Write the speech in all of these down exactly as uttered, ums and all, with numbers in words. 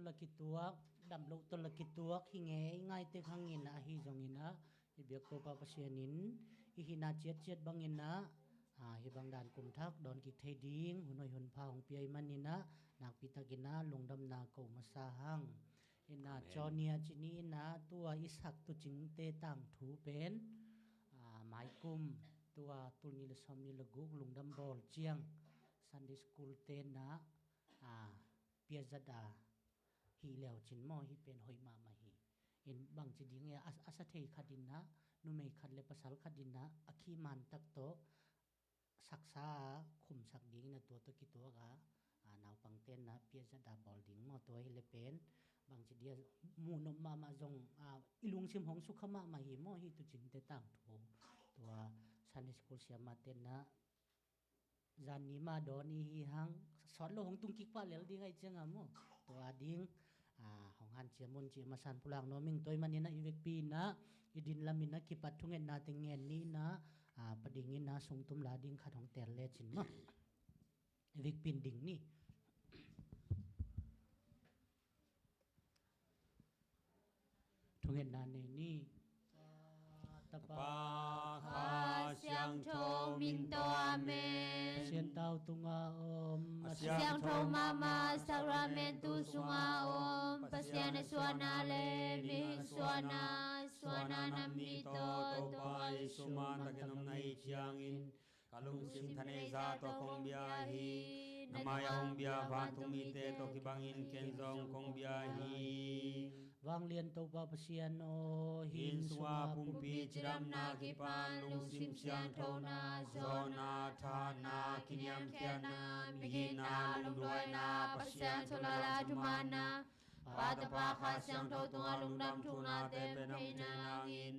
la kituak, dam loh tawh la kituak hi ngei ngai tek hangin ah, ahi zongin ah, i biak Topa Pasian in i hihna ciatciat bangin ah, a, hih bang dan kum thak dawn kik thei ding hun hoih hun pha hong pia ahih manin ah, nakpi takin ah lungdamna ko masa hang. In ah, Amen. Johnny a ci ni in ah, tua i sak tuucingte tangthu pen, a, maikum tua tul nih le sawmnih le guk lungdam bawl ciang Sunday school te in ah, a, pia zat a hih leu cin maw, hih pen hoih mahmah hi. In bangci ding e, a, a sa thei khat in ah, numei khat le pasal khat in ah, a khi man tak tawh saksa a khumsak ding in ah, tua tawh kituak a, a, naupangte in ah pia zat a bawl ding maw, tua hi le pen bangci dia muhnop mahmah zong, a, i lungsim hong sukha mahmah hi maw, hih tuucingte tangthu. Tua Sunday school siamahte in ah, zan ni mah dawn i hi hang, sawt lo hong tung kik pah lel ding ahih ciang a maw. Tua ding, a, hong hanciam un ci a masan pulak nuam ing. Tua ahih manin ah i vekpi in ah, i din lam in ah kipat thungetnate ngen ni in ah, a, pa ding in ah sungtum la ding khat hong teel lecin maw. I vekpi in ding ni. Thungetna nei ni. Tapa, Kha Siangtho min tawh, Amen. Pasian tau tunga om, a siangtho mahmah sakramentu sunga om Pasian a suahna le mihing suahna, suahna nam nih tawh Topa Jesuh man takin om na hih ciangin, ka lungsim thaneihza tawh kong bia hi. Na mai-ah hong bia vantung mite tawh kibangin ken zong kong bia hi. Vanglian Topa Pasian aw, hih inn sungah pumpi cidamna kipan lungsim siangthona, zawhna, thahatna, kiniamkhiatna, migitna, lungduaina, Pasian thu lala thumanna, Pa, Tapa, Kha Siangtho tungah lungdam thuknate pen a om thei nangin,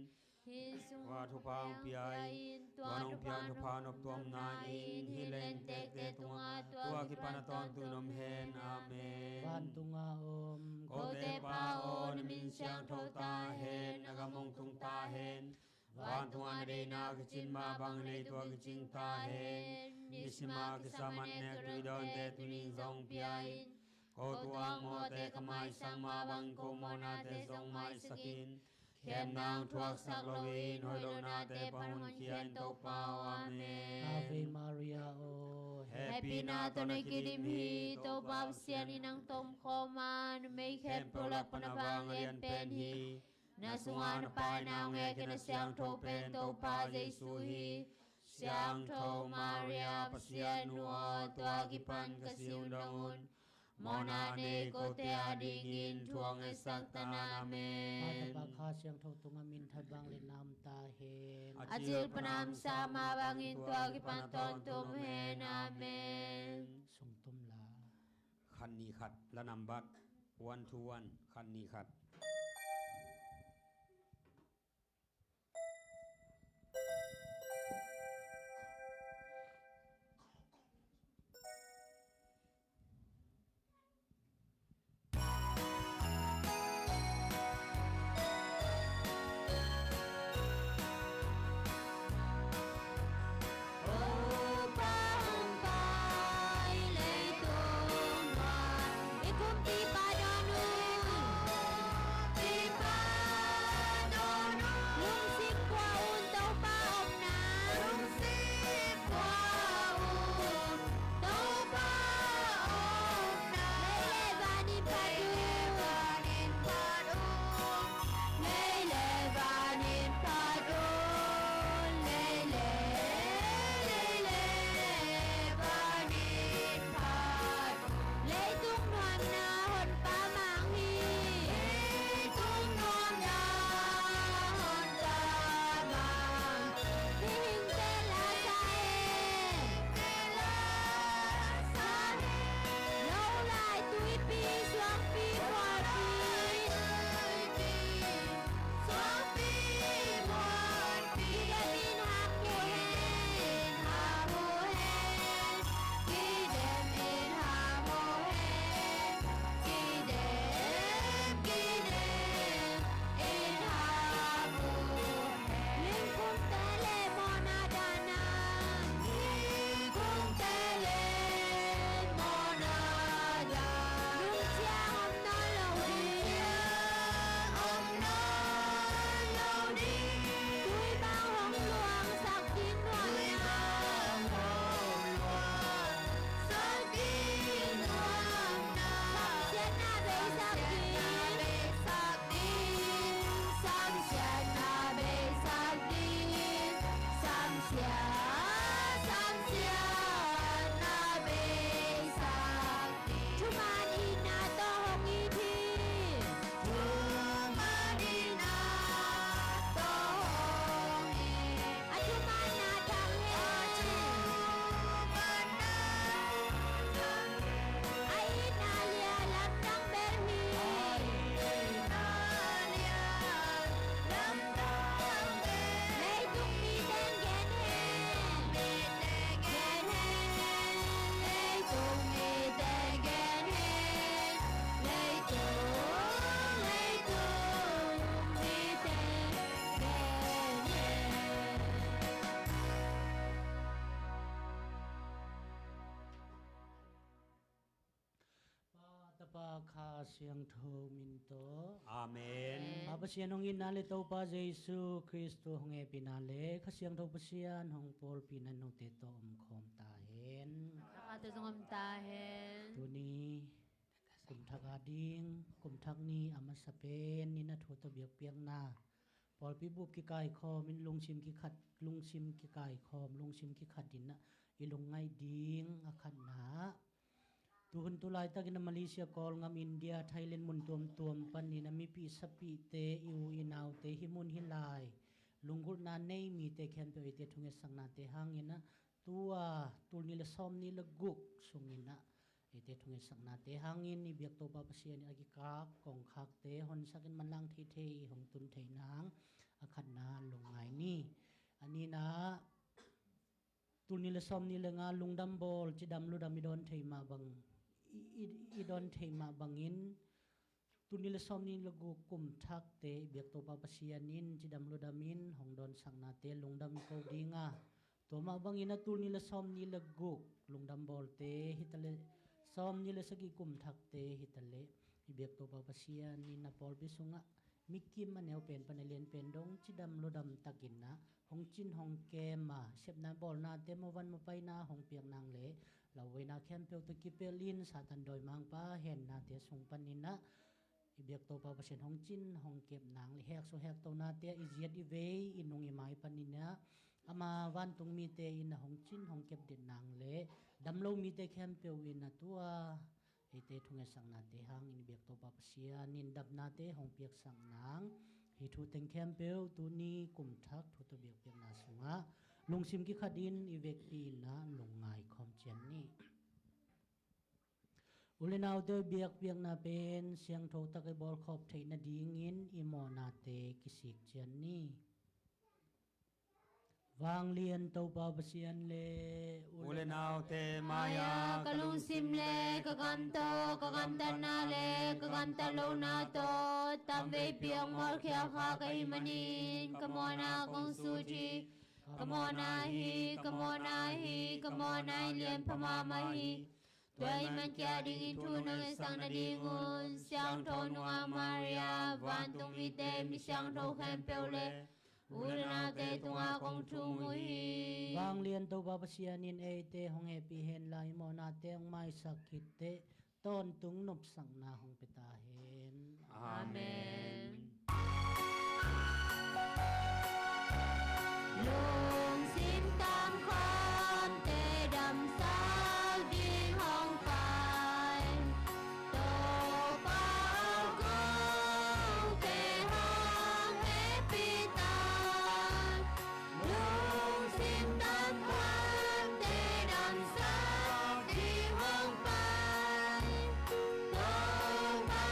hih inn sungah thupha hong pia in, tua nong piak thupha noptuamna in hih lentekte tungah tua kipan a tawntung om hen. Amen. Vantunga om kote Pa aw, na min siangtho ta hen, na gam hong tung ta hen. Vantungah na deihna kicin mah bang, leitung ah kicing ta hen. Nisim a kisam an nek tui dawnte tuni-in zong pia in. Ko tuang mawhte ka maisak mah bangin ko mawhnate zong maisak in. Khemna hong thuaksak loin hoih lohnate pan hong honkhia in, Topa aw. Amen. Ave Maria aw, hehpihna tawh na kidim hi. Topa Pasian in nang tawh om khawm a, numei khempeuh lak pan na vanglian pen hi. Na sungah na paina hong hek in, a siangtho pen Topa Jesuh hi. Siangtho Maria Pasian nu aw, tua kipan ka siundong un, mawhna nei kote adingin thu hong ngetsak ta in. Amen. Pa, Tapa, Kha Siangtho tungah minthanna, vangliatna om ta hen. A cil pan a hamsa mah bangin tua kipan tawntung om hen. Amen. Sungtum la. Khat nih khat, la nambat one two one, khat nih khat. Leitung nuamna hon Kha Siangtho min tawh. Amen. Pa Pasian hong itna le Topa Jesu Khrist thu hong hehpihna le Kha Siangtho Pasian hong pawlpihna note tawh om khawm ta hen. Kha tawh zong om ta hen. Tuni kum thak a ding, kum thak ni a masa pen ni na thu tawh biakpiakna pawlpi bup kikaikhawm in lungsim kikhat, lungsim kikaikhawm, lungsim kikhat in ah i lungngaih ding a khatna. Tuhun tu laitakin a Malaysia, Kawlgam, India, Thailand, mun tuamtuam panin a mipih sapihte, i u i naute, hih mun hih lai lunggulhna nei mite khempeuh eite thungetsaknate hangin ah tua tul nih le sawm nih le guk sungin ah eite thungetsaknate hangin i biak Topa Pasian in a kikak kongkhakte honsakin manlang theithei hong tun theih nang a khatna lungngai ni. A nihna ah tul nih le sawm nih le nga lungdam bawl, cidam ludam i dawn thei mah bang, i, i, i dawn thei mah bangin tul nih le sawm nih le guk kum thakte i biak Topa Pasian in cidam ludam in hong dawnsaknate lungdam i ko ding a, tua mah bangin a tul nih le sawm nih le guk lungdam bawlte hi ta leh, sawm nih le sagih kum thakte hi ta leh, i biak Topa Pasian in a pawlpi sungah mikim a neu pen pan a lian pen dong cidam ludam takin ah hong cin hong kem a, sepna bawlnate, mavan mapaina hong piak nang le lauhuaina khempeuh tawh kipelh in Satan dawimangpa hennate sung panin ah i biak Topa Pasian hong cin hong kep nang le hekso hektonate ah i ziat i vei, i nung i mai panin ah ama vantung mite in ah hong cin hong kep den nang le damlo mite khempeuh in ah tua eite thungetsaknate hangin i biak Topa Pasian in dapnate hong piaksak nang. Hih thu teng khempeuh tuni kum thak thu tawh biakpiakna sungah lungsim kikhat in i vekpi in ah lungngai khawm ciat ni. U le naute, biakpiakna pen siangtho tak i bawlkhawm theih nadingin i mawhnate kisik ciat ni. Vanglian Topa Pasian le u le naute mai-ah ka lungsim le ka gam tawh, ka gamtatna le ka gamtat lohna tawh tamveipi hong mawlkhiat kha ka hih manin ka mawhna kong sut hi. Ka mawhna hi, ka mawhna hi, ka mawhna hi, lianpha mahmah hi. Tua ahih man kei a dingin thu nong etsak nadingun Siangtho Nungak Maria, vantung mite, mi siangtho khempeuh le u le naute tungah kong thum uh hi. Vanglian Topa Pasian in eite hong hehpih hen la, i mawhnate hong maisak khit teh tawntung nopsakna hong pia ta hen. Amen. Lungsim tam khawmte damsak ding hong pai, Topa aw kong pia hong hehpih ta. Lungsim tam khawmte damsak ding hong pai, Topa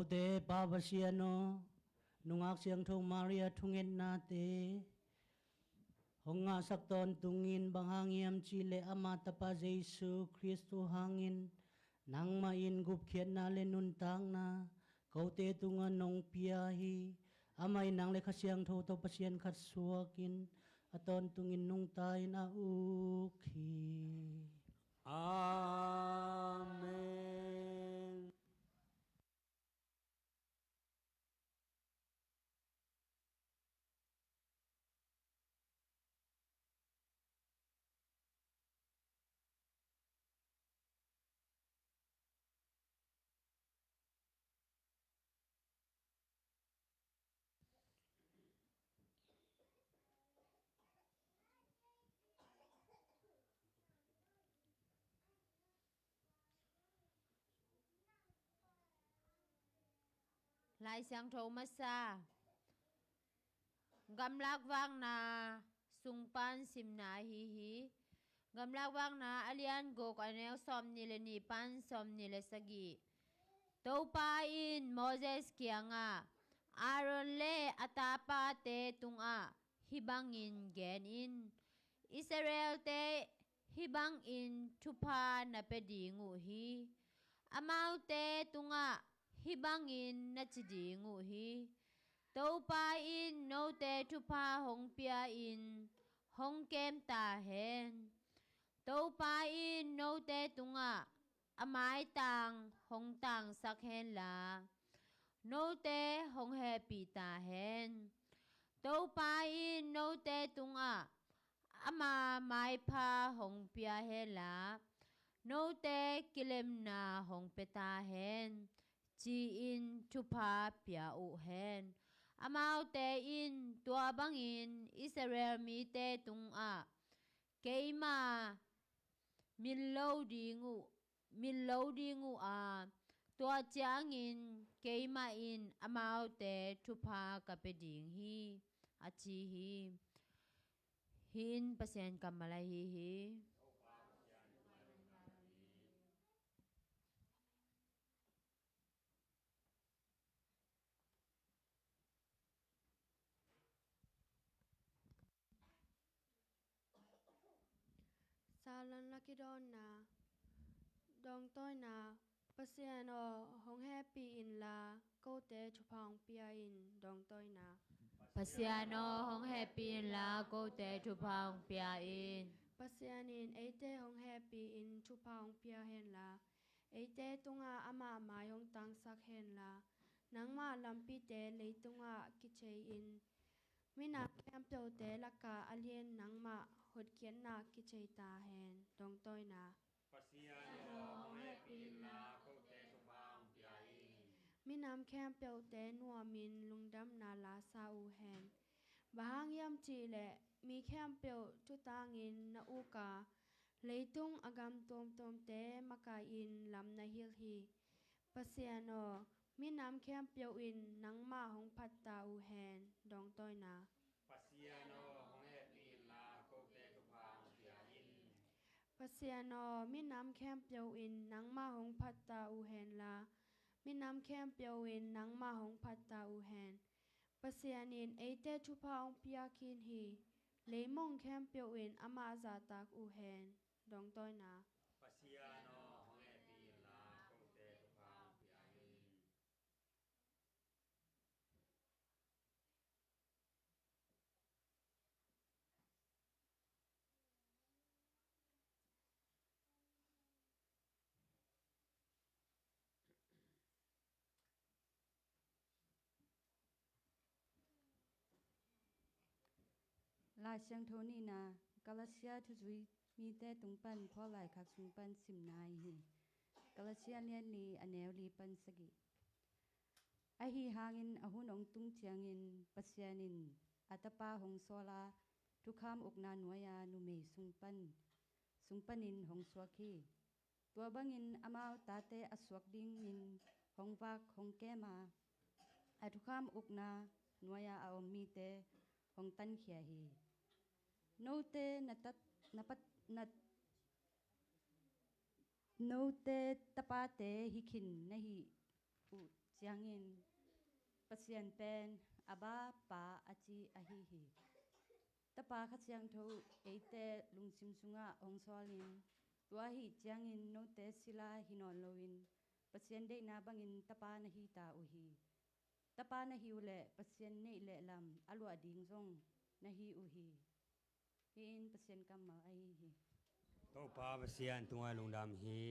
Te Pa Pasian aw, nungak siangtho Maria thungetnate hong ngahsak tawntungin, bang hang hiam cihleh ama tapa Jesu Khristu hangin nangmah in gupkhiatna le nuntakna kote tungah nong pia hi. Amah in nang le Kha Siangtho tawh Pasian khat suakin a tawntungin nungta in a uk hi. Amen. Lai Siangtho masa, Gamlak Vakna sung pan simna ahi hi. Gamlak Vakna a lian guk, a neu sawmnih le nih pan sawmnih le sagih. Topa in Moses kiangah, Aaron le a tapate tungah hih bangin gen in, Israelte hih bangin thupha na pia ding uh hi. Amaute tungah hih bangin na ci ding uh hi: Topa in note thupha hong pia-in hong kem ta hen. Topa in note tungah a maitang hong tangsak henla, note hong hehpih ta hen. Topa in note tungah ama maipha hong pia henla, note kilemna hong pia ta hen, ci-in thupha pia uh hen. Amaute in tua bangin Israel mite tungah keima min lo ding uh, min lo ding uh a, tua ciangin keimah in amaute thupha ka pia ding hi, a ci hi. Hih in Pasian kammal ahi hi. Salan la kidawnna. Dawngtawina. Pasian aw, hong hehpih inla, kote thupha hong pia in. Dawngtawina. Pasian aw, hong hehpih inla, kote thupha hong pia in. Pasian in eite hong hehpih in thupha hong pia henla, eite tungah amah mai hong tangsak henla, nangmah lampite leitungah kicei-in, minam khempeuhte lakah a lian nangmah hotkhiatna kicei ta hen. Dawngtawina. Pasian aw, hong hehpih inla, kote thupha hong pia in. Minam khempeuhte nuamin lungdamna lasa uh hen. Bang hang hiam cihleh mi khempeuh thutangin na uk a, leitung a gam tuamtuamte makai-in lam na hilh hi. Pasian aw, minam khempeuh in nangmah hong phat ta uh hen. Dawngtawina. Pasian aw, hong hehpih inla, kote thupha hong pia in. Pasian aw, minam khempeuh in nangmah hong phat ta uh henla, minam khempeuh in nangmah hong phat ta uh hen. Pasian in eite thupha hong pia khin hi. Leimong khempeuh in amah zahtak uh hen. Dawngtawina. Pasian aw, hong hehpih inla, kote thupha hong pia in. Lai Siangtho nihna, Galatia thuzui mite tung pan Paul laikhak sung pan simna ahi hi. Galatia lian li, a neu li pan sagih. Ahi hangin a hun hong tung ciangin Pasian in a Tapa hong sawl a, thukham ukna nuai-a numei sung pan, sung panin hong suak hi. Tua bangin amau tate a suak dingin hong vak, hong kem a, a thukham ukna nuai-a a om mite hong tankhia hi. Note na tat, na pat, na, note tapate hi khin na hi uh ciangin Pasian pen Abba Pa a ci ahi hi. Tapa Kha Siangtho eite lungsim sungah hong sawlin, tua ahih ciangin note sila hi nawn loin Pasian deihna bangin tapa na hi ta uh hi. Tapa na hi uh leh Pasian neih leh lam a luah ding zong na hi uh hi. Hih in Pasian kammal ahi hi. Topa Pasian tungah lungdam hi.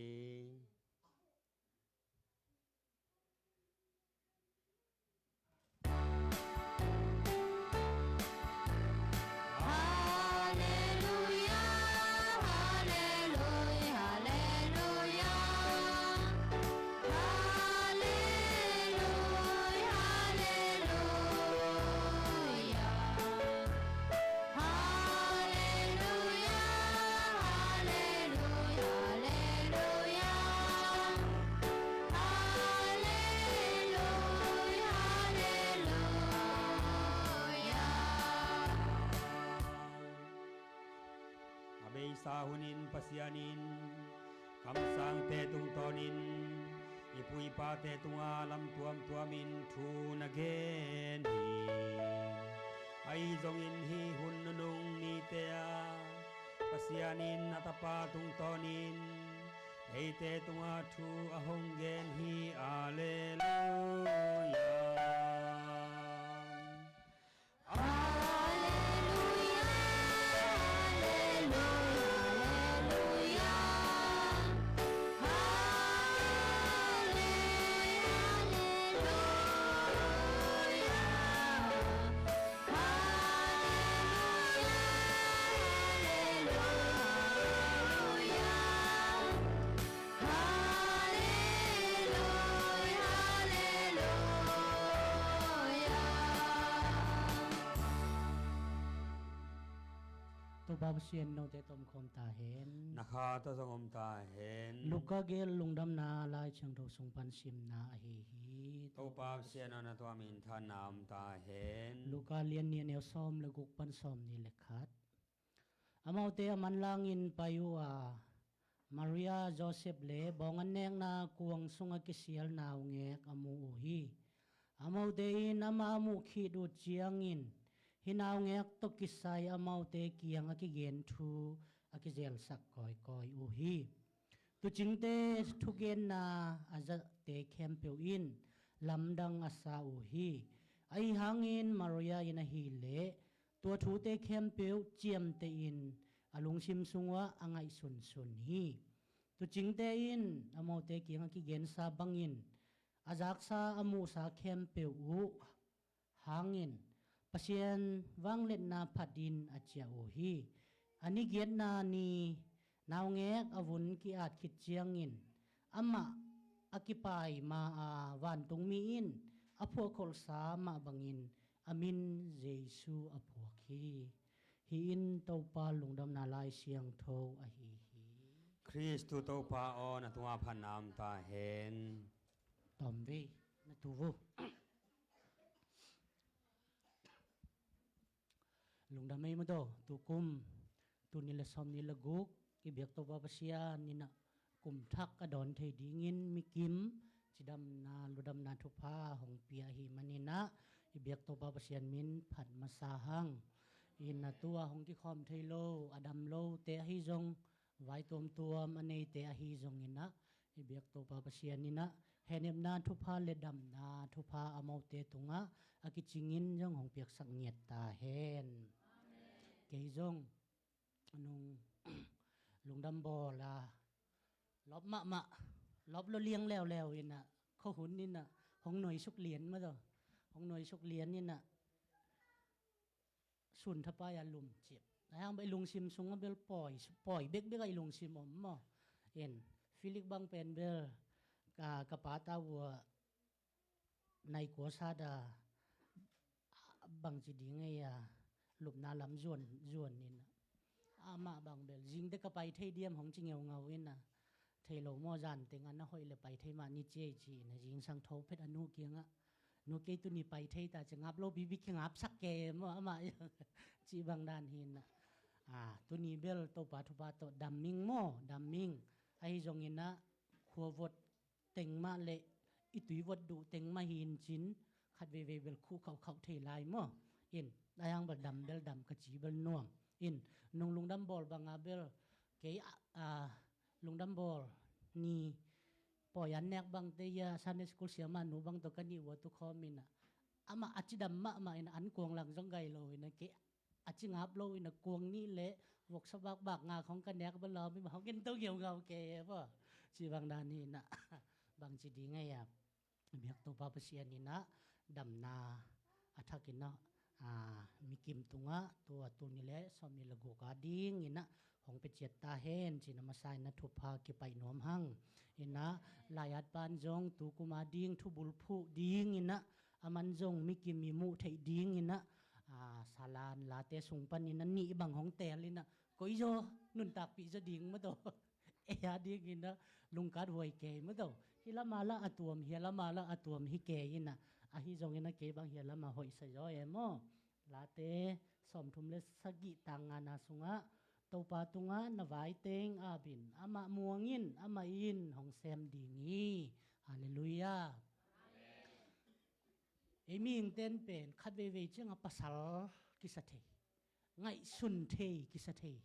A beisa hunin Pasian in kamsangte tungtawnin i pu i pate tungah lam tuamtuamin thu na gen hi. Ahi zongin hih hun nunung nite ah Pasian in a Tapa tungtawnin eite tungah thu a hong gen hi. Alleluia. Topa Pasian note tawh om khawm ta hen. Na kha tawh zong om ta hen. Luka gel lungdamna Lai Siangtho sung pan simna ahi hi. Topa Pasian aw, na tuam in thanna om ta hen. Luka lian nih, a neu sawm le guk pan sawm nih le khat. Amaute a manlangin pai uh a, Maria, Josef le bawng an nekna kuang sungah kisial naungek a mu uh hi. Amaute in amah a muh khit uh ciangin hih naungek tawh kisai amaute kiang a kigen thu a kizelsak kawikawi uh hi. Tuucingte thugenna a zate khempeuh in lamdang a sa uh hi. Ahi hangin Maria in ahileh tua thute khempeuh ciamtehin a lungsim sungah a ngaihsunsun hi. Tuucingte in amaute kiang a kigensa bangin a zaksa a muhsa khempeuh uh hangin Pasian vangliatna phatin a ciah uh hi. A ni giatna ni naungek a vun ki-at khit ciangin amah a kipai ma-a vantungmi in a phuahkholhsa mah bangin a min Jesu a phuak hi. Hih in Topa lungdamna Lai Siangtho ahi hi. Khristu Topa aw, na tungah phatna om ta hen. Tawmvei na tu vo. Lungdam ei maw, tukum tul nih le sawm nih le guk i biak Topa Pasian in ah kum thak a dawn thei dingin mikim cidamna ludamna thupha hong pia ahih manin ah i biak Topa Pasian min phat masa hang. In ah tu-a hong kikhawm thei lo, a dam lote ahi zong, vai tuamtuam a neite ahi zongin ah i biak Topa Pasian in ah hehnepna thupha le damna thupha amaute tungah a kicingin zong hong piaksak ngiat ta hen. Kei zong nung lungdam bawl a lawp mahmah, lawp lo liang leuleu in ah khuahun in ah hong nuaisuk lian maw taw, hong nuaisuk lian in ah sun thapai a lumcip. Ahi hang bel i lungsim sungah bel pawi, pawi bekbek a i lungsim om maw. In Felix bang pen bel ka, ka pa ta uh a nai kua sat a bangci ding ei a lupna lam zuan, zuan in ah amah bang bel zingte ka pai thei diam hong ci ngeungau in ah thei lo maw, zan teng a na hoih le pai thei mah ni ci ei ci in ah zingsang tho phet a nu kiangah, nu kei tuni pai thei ta ci, ngap lo pipi kingapsak kei maw amah cih bang dan hi in ah. A, tuni bel Topa thupha tawh dam ing maw, dam ing. Ahi zongin ah khuavot teng mah le i tui vot duh teng mah hi in cin, khat veivei bel khuh khauhkhauh thei lai maw. In, a yang bel dam bel dam ka ci bel nuam. In, nung lungdam bawl banga bel kei a, a, lungdam bawl ni pawi an nek bangte ia Sunday school siama nu bang tawh ka nih ua tu khawm in a, amah a cidam mahmah in an kuang lang zong gai lo in a, kei a cingap lo in a, kuang nih le voksa bakbak nga khong ka nek bel lawm in a, hong ken to ngeungau kei e baw. Ci bang dan hi in a, bang ci ding ei a, biak Topa Pasian in a, damna a thak in a, a, mikim tungah tua tul nih le sawmnih le guk a ding in a hong pia ciat ta hen cin a masa in a thupha kipaih nuam hang. In a, lai-at pan zong tu kum a ding thubul phuh ding in a, aman zong mikim i muh theih ding in a, a, Salan Late sung pan in a nih bang hong tel in a, koi zaw nuntakpih zaw ding maw taw. Ei a ding in a lungkat huai kei maw taw. Hi lama lah a tuam, hi lama lah a tuam hi kei in a, ahi zong in a kei bang hi lama hoih sa zaw e maw. Late sawmthum le sagih tang ngana sungah, Topa tungah na vai teng ap in, amah muang in, amah in hong sem ding hi. Halleluiah. Ei mihingte'n pen khat veivei ciangah pasal kisa thei, ngaihsun thei kisa thei,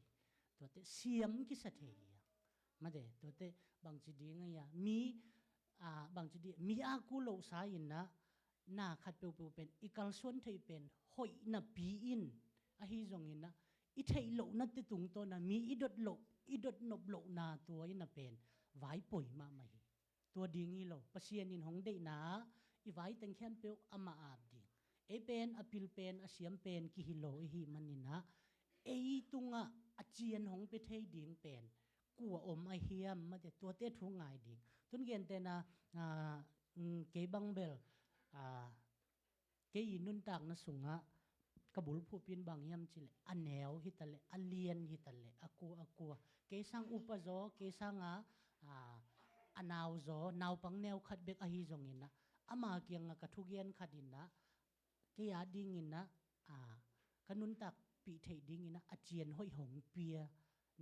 tuate siam kisa thei hi a. Mate, tuate bangci ding a ia, mi, a, bangci ding, mi a ku lohsa in a, na khat peuhpeuh pen i kalsuan theih pen hoih napi in, ahi zongin a, i theih lohnate tungtawn a mi i dot loh, i dot nop lohna tua in a pen vaipuai mahmah hi. Tua ding hi lo, Pasian in hong deihna ah i vai teng khempeuh amah ap ding. Ei pen a pil pen, a siam pen kihi lo i hih manin a, ei tungah a cian hong pia thei ding pen kua om a hiam, mate, tuate thu ngai ding. Tun gentehna, a, mm, kei bang bel, a, kei i nuntakna sungah ka bulphuh pen bang hiam cih leh, a neu hi ta leh, a lian hi ta leh, a kua a kua, kei sang upa zaw, kei sanga, a, a nau zaw, naupang neu khat bek ahi zongin a, ama kiangah ka thugen khat in a, kei a dingin a, a, ka nuntakpih theih dingin a, a cian hoih hong pia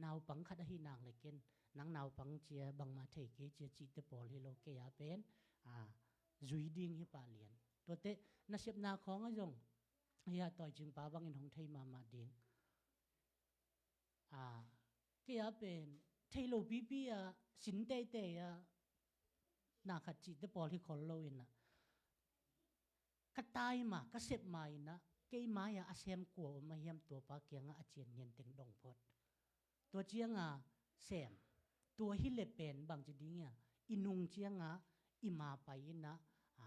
naupang khat ahi nak leh ken, nang naupang cia bangmah thei kei cia cihte pawl hi lo, kei a pen, a, zui ding hi pah lian. Tuate nasepna khawng ah zong, hia, tawi cingpa bangin hong thei mahmah ding. A, kei a pen thei lo pipi a, sin teitei a, na khat cihte pawl hi khol lo in a, ka tai ma, ka sep ma in a, kei mai-ah a sem kua om a hiam, tuapa kiangah a cian nian teng dong phot. Tua cianga sem, tua hi leh pen bangci ding ia, i nung cianga i ma pai in a, a,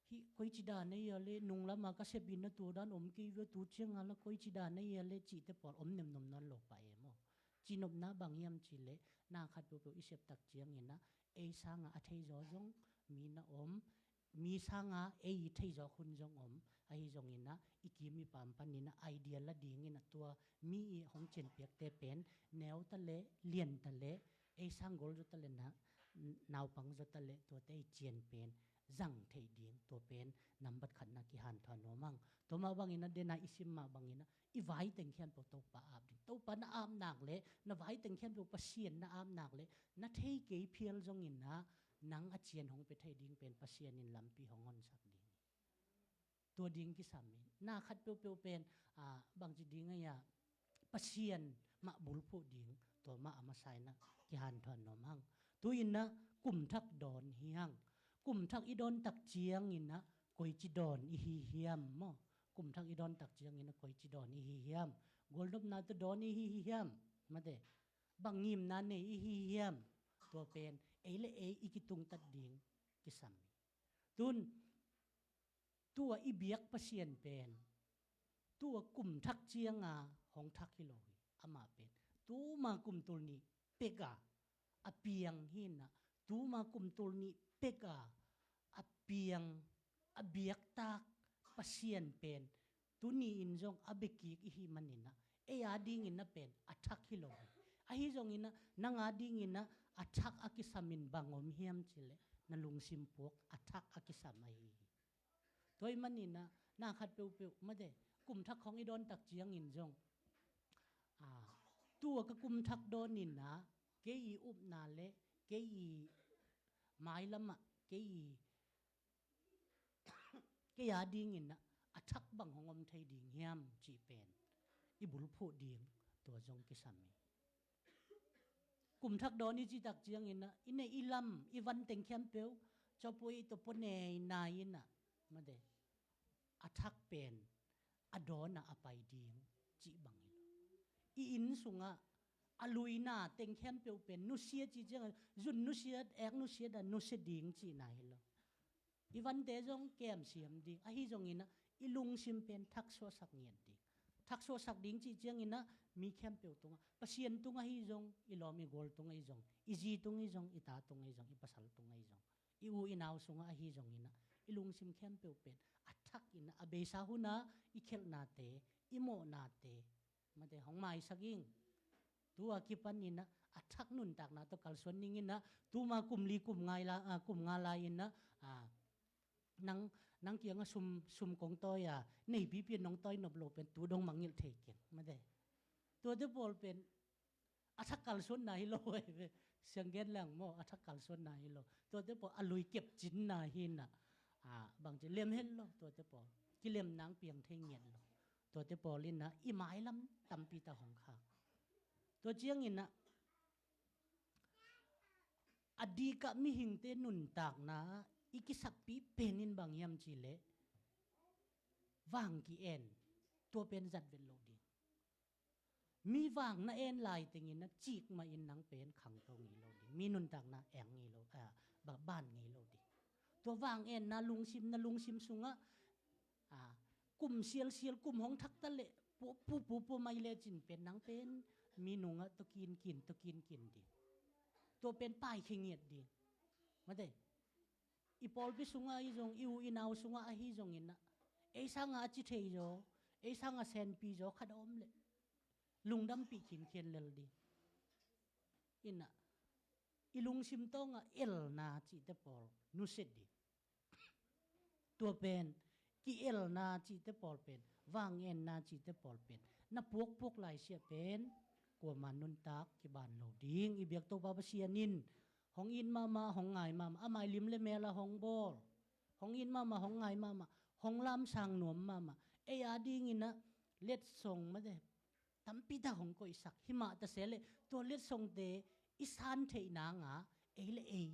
hih koici dan a ia leh, nung lama ka sep in a tua dan om kei ve, tu cianga la koici dan a ia leh cihte pawl om nemnom nawn lo pah e maw. Cinopna bang hiam cih leh, na khat peuhpeuh i sep tak ciangin a, ei sanga a thei zaw zong mi na om, mi sanga ei i thei zawk hun zong om, ahi zongin a, i kim i pam panin a, idea la dingin a, tua mi i hong cianpiakte pen neu ta leh, lian ta leh, ei sang gol zaw ta leh, na, naupang zaw ta leh, tuate i cian pen zang theih ding, tua pen nambat khatna kihanthawn nuam hang. Tua mah bangin a, dena i sim mah bangin a, i vai teng khempeuh Topa ap ding. Topa na ap nak leh, na vai teng khempeuh Pasian na ap nak leh, na thei kei phial zongin a, nang a cian hong pia thei ding pen Pasian in lampi hong honsak ding hi. Tua ding kisam hi. Na khat peuhpeuh pen, a, bangci ding a ia, Pasian mah bulphuh ding, tua mah a masa in a kihanthawn nuam hang. Tu-in a kum thak dawn hi hang. Kum thak i dawn tak ciangin a koici dawn i hi hiam maw? Kum thak i dawn tak ciangin a koici dawn i hi hiam? Gualnopna tawh dawn i hi hi hiam? Mate, bang ngimna nei i hi hiam? Tua pen ei le ei i kitungtat ding kisam hi. Tun, tua i biak Pasian pen, tua kum thak cianga hong thak hi lo hi. Amah pen tuma kum tul nih peka a piang hi in a, tuma kum tul nih peka a piang, a biaktak Pasian pen tuni-in zong a biakik i hih manin a, ei a dingin a pen a thak hi lo hi. Ahi zongin a, nang a dingin a, a thak a kisamin bang om hiam cih leh, na lungsim puak a thak a kisam ahi hi. Tua ahih manin a, na khat peuhpeuh, mate, kum thak khawng i dawn tak ciangin zong, a, tua ka kum thak dawnin a, kei i upna le kei i mailam ah, kei i kei a dingin ah a thak bang hong om thei ding hiam cih pen i bulphuh ding tua zong kisam hi. Kum thak dawn i cih tak ciangin ah i neih i lam i van teng khempeuh cawpua i tawpua nei nai in ah mate a thak pen a dawn ah a pai ding cih bang hi lo. I inn sungah a luina teng khempeuh pen nusia cih ciangin zun nusia, ek nusia, dan nusia ding cihna hi lo. I vante zong kem siam ding ahi zongin ah i lungsim pen thaksuahsak ngiat ding. Thaksuahsak ding cih ciangin ah mi khempeuh tungah, Pasian tungah hi zong, i lawm i gual tungah hi zong, i zi tungah hi zong, i ta tungah hi zong, i pasal tungah hi zong, i u i nau sungah ahi zongin ah i lungsim khempeuh pen a thak in ah a beisa hunah i khelhnate, i mawhnate, mate hong maisak ing. Tua kipan in ah a thak nuntakna tawh kalsuan ning in ah tuma kum li kum nga lai, ah, kum nga lai in ah, ah, nang, nang kiangah sum, sum kong tawi a, neipipi nong tawi nop lo pen tu dong mangngilh thei keng mate. Tuate pawl pen a thak kalsuanna hi lo, siang gen lang maw, a thak kalsuanna hi lo. Tuate pawl a lui kepcinna hi in ah, ah, bangci lem het lo tuate pawl. Kilem nang piang thei ngiat lo. Tuate pawl in ah i mailam tampi tak hong khak. Tua ciangin ah a dikah mihingte nuntakna i kisakpih pen in bang hiam cih leh vang ki-en, tua pen zat vet lo ding. Mi vang na en lai tengin ah cik mah in nang pen khangto ngei lo ding. Mi nuntakna eng ngei lo, ah, ba-, ban ngei lo ding. Tua vang enna lungsim, na lungsim sungah, ah, kum sialsial, kum hong thak ta leh pu, pu, pu, pu mai lecin pen nang pen mi nungah tawh kinkin, tawh kinkin ding. Tua pen paikhia ngiat ding. Mate. I pawlpi sungah ahi zong, i u i nau sungah ahi zongin ah ei sangah a ci thei zaw, ei sangah senpi zaw khat a om leh lungdampih khinkhian lel ding. In ah i lungsim tawngah elna cihte pawl nusia ding. Tua pen ki-elna cihte pawl pen, vangenna cihte pawl pen na puakpuak laisiah pen kuama nuntak kiban lo ding. I biak Topa Pasian in hong it mahmah, hong ngai mahmah, amah i lim le mel ah hong bawl, hong it mahmah, hong ngai mahmah, hong lamsang nuam mahmah. Ei a dingin ah letsong mate tampi tak hong koihsak hi mah ta se leh tua letsongte i san theih nangah ei le ei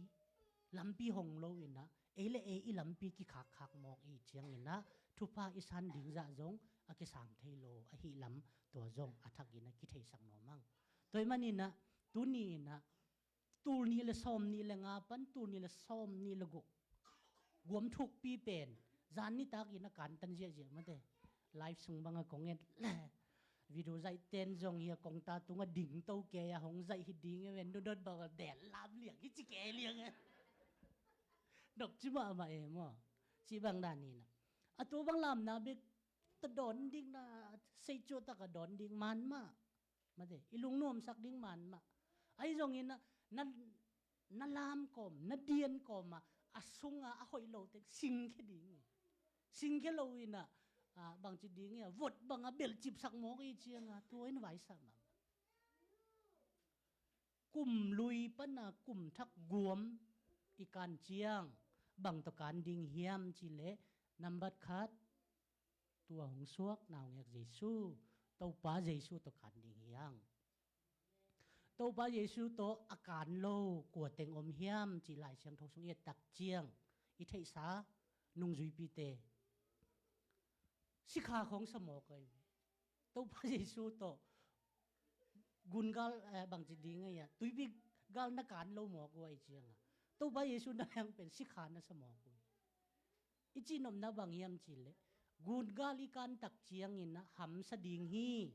lampi hong lo in ah, ei le ei i lampi kikhakkhak mawk i ciangin ah thupha i san ding zah zong a kisang thei lo ahih lam tua zong a thakin ah kitheisak nuam ang. Tua ahih manin ah tuni in ah tul nih le sawm nih le nga pan tul nih le sawm nih le guk guam thukpi pen zan nitak in a kantan ziahziah mate. Live sung bangah kong et le video zaihten zong hi a kongta tungah ding to kei a hong zaih hi ding e, ven dodot bangah den lam liang hi ci kei liang e. Nopci mahmah e maw. Cih bang dan in ah a tua bang lamna bek tawh dawn ding na, sei cuahtak a dawn ding man mah. Mate, i lungnuamsak ding man mah. Ahi zongin na, na, na lam kawm, na dian kawm ah a sungah a hoih lo teng singkhia ding hi. Singkhia lo in ah, ah, bangci ding hi a, vot bangah belhcipsak mawk i ciangah tua in vaisa mahmah. Kum lui pana kum thak guam i kan ciang bang tawh kan ding hiam cih leh nambat khat, tua hong suak naungek Jesu, Topa Jesu tawh kan ding hi ang. Topa Jesu tawh a kan lo kua teng om hiam cih Lai Siangtho sung i et tak ciang i theihsa nungzuipite sikha khong sa mawk ahi. Topa Jesu tawh gungal, eh, bangci ding ahi a, tuipi gal na kan lo mawk uh ahi ciangah Topa Jesu na hang pen sikha na sa mawk uh. I cihnopna bang hiam cih leh gungal i kan tak ciangin ah hamsa ding hi.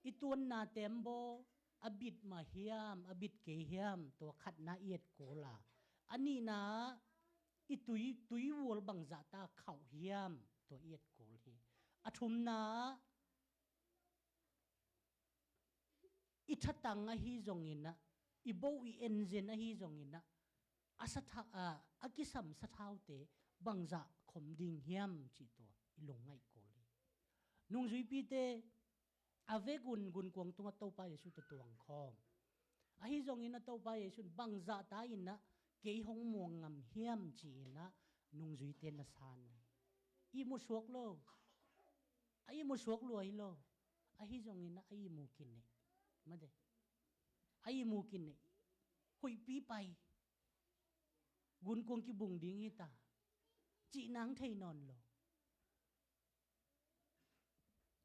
I tuanna tembaw a bit mah hiam, a bit kei hiam, tua khatna i et kul a, a nihna i tui, tui vual bangzah ta khauh hiam, tua i et kul hi. A thumna i thatang ahi zongin ah, i bo i enzen ahi zongin ah, a satha, a, a kisam sathaute bangzah khom ding hiam cih tua i lungngaih kul hi. Nungzuipite a vekun gunkuang tungah Topa Jesu tawh tuangkhawm. Ahi zongin ah Topa Jesu in bangzah ta in ah kei hong muang ngam hiam ci-in ah nungzuite na san hi. ihmu suak lo. A ihmu suak lua hi lo. Ahi zongin ah a ihmu kineih. Mate. A ihmu kineih. Huihpi pai. Gunkuang kibung ding hi ta. Cih nang thei nawn lo.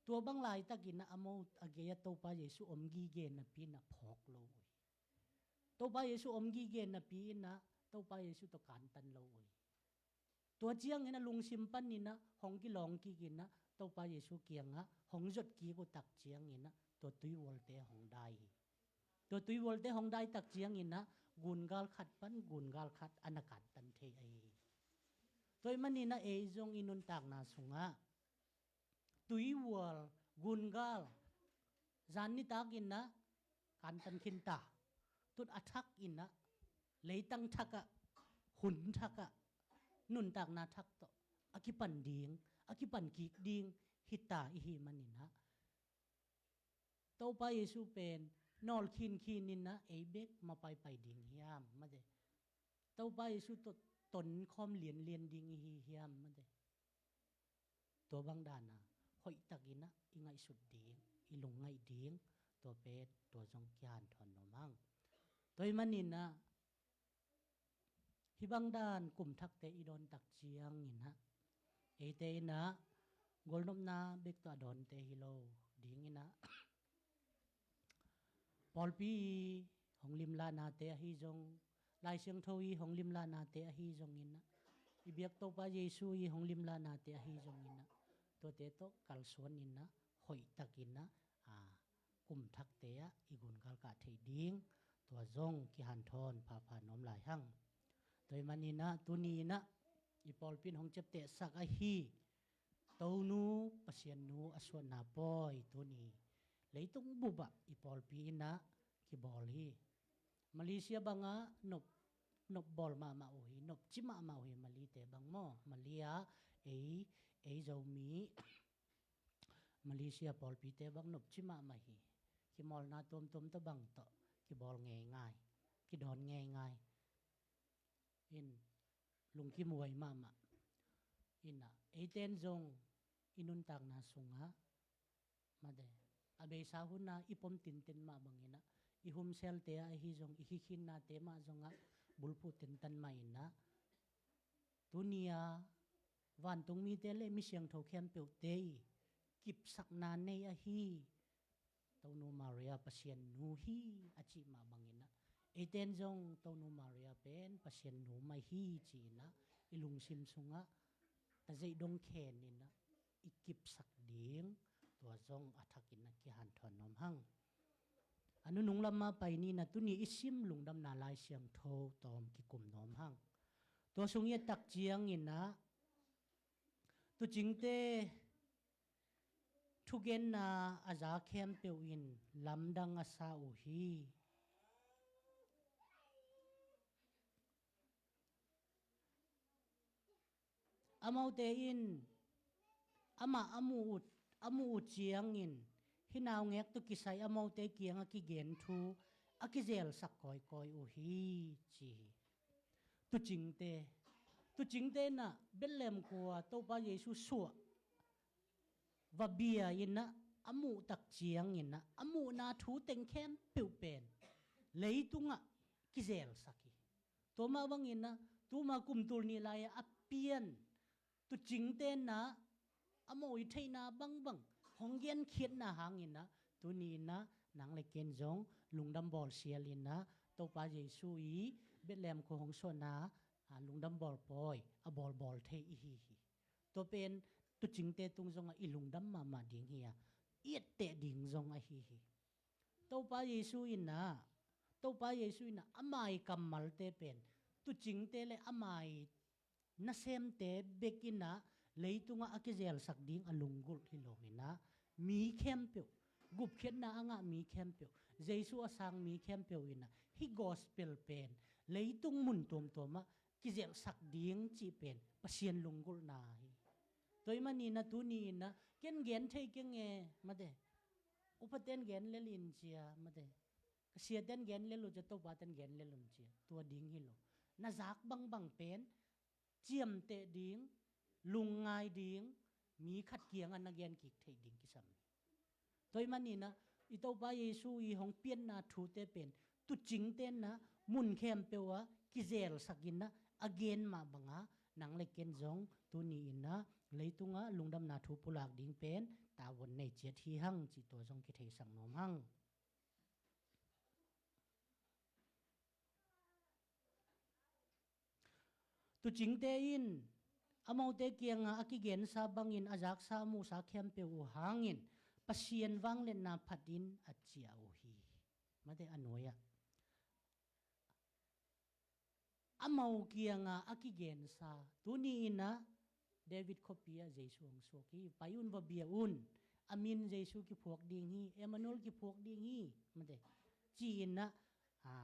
Tua bang laitakin ah a mo a gei-ah Topa Jesu om gige napi-in ah phawk lo uh hi. Topa Jesu om gige napi-in ah Topa Jesu tawh kantan lo uh hi. Tua ciangin ah lungsim panin ah hong kilawng kikin ah Topa Jesu kiangah hong zot kik uh tak ciangin ah tua tuivualte hong dai hi. Tua tuivualte hong dai tak ciangin ah gungal khat pan gungal khat a na kantan thei ahi hi. Tua ahih manin ah ei zong i nuntakna sungah tuivual, gungal, zan nitakin ah kantan khin ta. Tun a thak in ah, leitang thak ah, hun thak ah, nuntakna thak tawh a kipan ding, a kipan kik ding hi ta i hih manin ah Topa Jesu pen nawl khinkhin in ah ei bek mapaipai ding hiam, mate. Topa Jesu tawh tonkhawm lianlian ding i hi hiam, mate. Tua bang dan a hoihtakin ah i ngaihsut ding, i lungngaih ding, tua pen tua zong kihanthawn nuam hang. Tua ahih manin ah hih bang dan kum thakte i dawn tak ciangin ah eite in ah gualnopna bek tawh a dawnte hi lo dingin ah pawlpi i hong limlahnate ahi zong, Lai Siangtho i hong limlahnate ahi zongin ah, i biak Topa Jesu i hong limlahnate ahi zongin ah, tuate tawh kalsuan in ah hoihtakin ah, a, kum thakte ah i gungal kah theih ding, tua zong kihanthawn phapha nuam lai hang. Tua ahih manin ah tuni in ah i pawlpi in hong ciaptehsak ahi Tonu Pasian nu a suahna pawi tuni leitung bup ah i pawlpi in ah kibawl hi. Malaysia bangah nop, nop bawl mahmah uh hi, nopci mahmah uh hi Malite bang maw. Malay ah ei, ei Zomi Malaysia pawlpite bang nopci mahmah hi. Kimawlna tuamtuam tawh bang tawh kibawl ngeingai, kidawn ngeingai. In lungkimuai mahmah. In ah eiten zong i nuntakna sungah, mate, a beisa hun ah i pom tinten mah bangin ah, i humselte ah ahi zong, i hikhinnate mah zongah bulphuh tentan mah in ah, tuni a vantung mite le mi siangtho khempeuhte i kipsakna nei ahi Tonu Maria Pasian nu hi a cih mah bangin ah, eiten zong Tonu Maria pen Pasian nu mah hi ci-in ah i lungsim sungah tazeih dong khen in ah i kipsak ding, tua zong a thakin ah kihanthawn nuam hang. A nunung lamah pai ni in ah tuni i sim Lungdamna Lai Siangtho tawm kikum nuam hang. Tua sung i et tak ciangin ah tuucingte thugenna a za khempeuh in lamdang a sa uh hi. Amaute in amah a muh uh, a muh uh ciangin hih naungek tawh kisai amaute kiangah kigen thu a kizelsak kawikawi uh hi, ci hi. Tuucingte, tuucingte in ah Bethlehem khua Topa Jesu suah va bia in ah a muh tak ciangin ah a muhna thu teng khempeuh pen leitungah kizelsak hi. Tua mah bangin ah tuma kum tul nih lai-ah a pian tuucingte in ah a mawh i theihna bangbang hong genkhiatna hangin ah tuni in ah nang le ken zong lungdam bawl sial in ah Topa Jesu i Bethlehem khua hong suahna, a, lungdam bawl pawi a bawlbawl thei i hi hi. Tua pen tuucingte tung zongah i lungdam mahmah ding hi a, i etteh ding zong ahi hi. Topa Jesu in ah, Topa Jesu in ah ama i kammalte pen tuucingte le ama i nasemte bek in ah leitungah a kizelsak ding a lunggulh hi lo in ah, mi khempeuh, gupkhiatna a ngah mi khempeuh, Jesu a sang mi khempeuh in ah hih gospel pen leitung mun tuamtuamah kizelsak ding cih pen Pasian lunggulhna hi. Tua ahih manin ah tuni in ah ken gen thei keng e, mate. Upaten gen lel in cia, mate. Ka siaten gen lel uh cia, Topaten gen lel un cia, tua ding hi lo. Na zak bangbang pen ciamteh ding, lungngai ding, mi khat kiangah na gen kik theih ding kisam hi. Tua ahih manin ah i Topa Jesu i hong pianna thute pen tuucingte in ah mun khempeuh ah kizelsak in ah a gen mah bangin nang le ken zong tuni in ah leitungah lungdamna thu pulak ding pen tavuan nei ciat hi hang cih tua zong kitheisak nuam hang. Tuucingte in amaute kiangah a kigensa bangin a zaksa a muhsa khempeuh uh hangin Pasian vangliatna phatin a ciah uh hi. Mate a nuai-ah amau kiangah a kigensa, tuni in ah David khuapi ah Jesu hong suak hi. Pai un, va bia un, a min Jesu kiphuak ding hi, Emmanuel kiphuak ding hi, mate ci-in ah, a,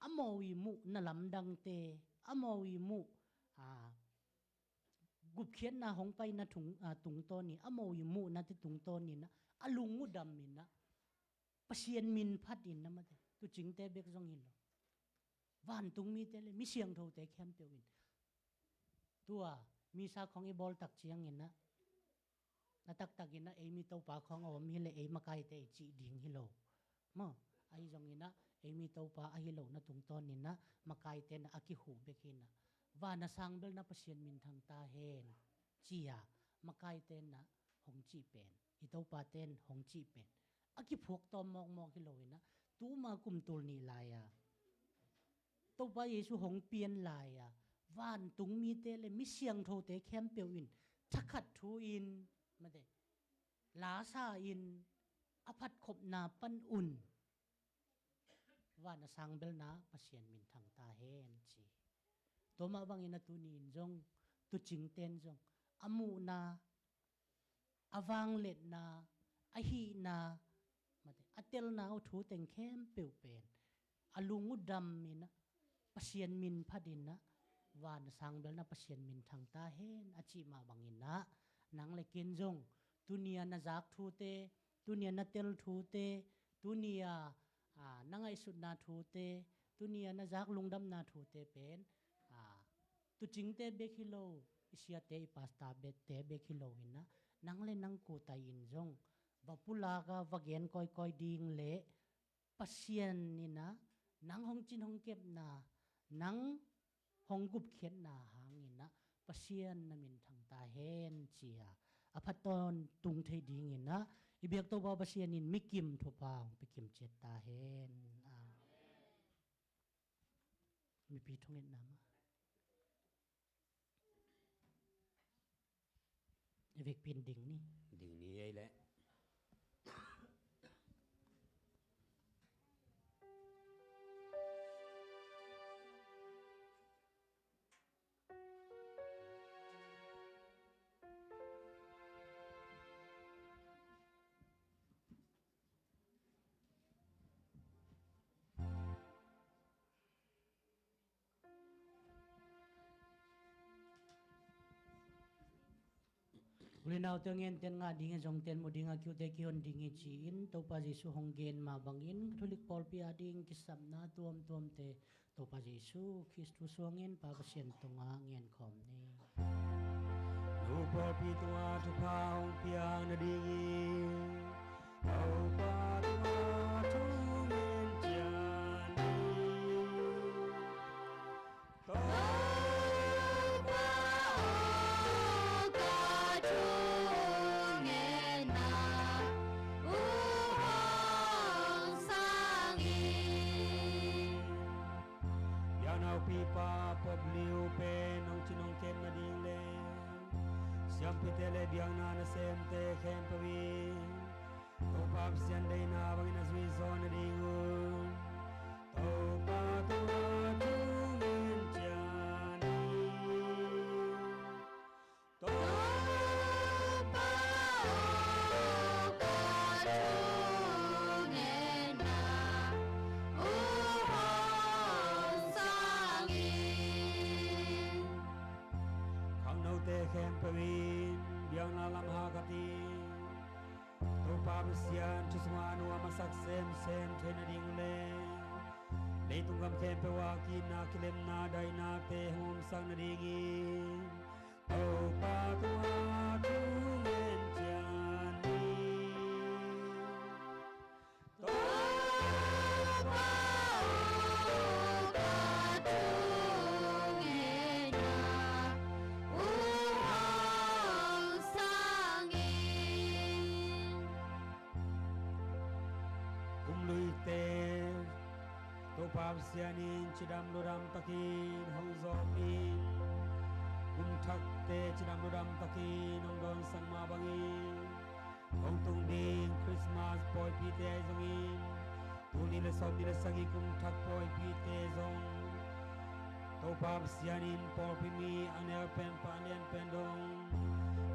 amau i muhna lamdangte, amau i muh, a, gupkhiatna hong paina tung, a, tungtawn in, amau i muhnate tungtawn in ah a lung uh dam in ah Pasian min phatin ah, mate, tuucingte bek zong hi lo, vantung mite le mi siangthote khempeuh in, tua misa khawng i bawl tak ciangin ah, na taktak in ah ei mi Topa khawng a om hi leh ei makaite i cih ding hi lo. Maw, ahi zongin ah ei mi Topa ahi lohna tungtawn in ah makaite in ah a kihu bek hi in ah, van a sang bel na Pasian minthang ta hen, ci-a makaite in ah hong cih pen, i Topate'n hong cih pen a kiphuak tawm mawkmawk hi lo in ah, tuma kum tul nih lai-a Topa Jesu hong pian lai-a vantung mite le mi siangthote khempeuh in thakhat thu in, mate, lasa in, a phatkhopna pan un van a sang bel na Pasian minthang ta hen, ci. Tua mah bangin ah tuni in zong tuucingte'n zong a muhna, a vangliatna, a hihna, mate, a telna uh thu teng khempeuh pen a lung uh dam in ah Pasian min phatin ah van a sang bel na Pasian minthang ta hen, a cih mah bangin ah nang le ken zong tuni a na zak thute, tuni a na tel thute, tuni a, a, na ngaihsutna thute, tuni a na zak lungdamna thute pen, a, tuucingte bek hi lo, i siate, i pastor bek, te bek hi lo in ah, nang le nang kuta in zong va pulak a, va gen kawikawi ding le Pasian in ah nang hong cin hong kepna, nang hong gupkhiatna hangin ah Pasian na minthang ta hen, ci-a a phat tawntung thei dingin ah i biak Topa Pasian in mikim thupha hong pia kim ciat ta hen. Amen. Mipi thungetna mah i vekpi in ding ni. Ding ni ei leh. U le naute, ngenten ngah ding hi, zongten mu ding a, kiute kihon ding hi, ci-in Topa Jesu hong gen mah bangin Catholic pawlpi ading kisapna tuamtuamte Topa Jesu Khristu suangin Pa Pasian tungah ngen khawm ni. Nu pawlpi tungah thupha hong piak nading hi. Topa tungah thungen ciat ni. Topa aw, ka thungetna uh hong sang in. Biakna-uh pipa Pope Leo pen hong cin hong kem nading le siampite le biakna nasemte khempeuh in Topa Pasian deihna bangin a zui zaw nadingun Topa tungah thungen ciat ni. Topa aw, ka thungetna uh hong sang in. Khangnote khempeuh in biakna lam hahkat in Topa Pasian thu sungah a nuam a sak semsem thei nading le leitung gam khempeuh ah ki-itna, kilemna, dainate hong omsak nadingin Topa tungah thu ngen ciat ni. Topa aw, ka thu ngen a, hong sang in. Kum luite Topa Pasian in cidam ludam takin hong zawpin, kum thakte cidam ludam takin hong dawnsak mah bangin, hong tung ding Christmas pawipite zongin, tul nih le sawmnih le sagih kum thak pawipite zong Topa Pasian in pawlpi mi a neu pen pan lian pen dong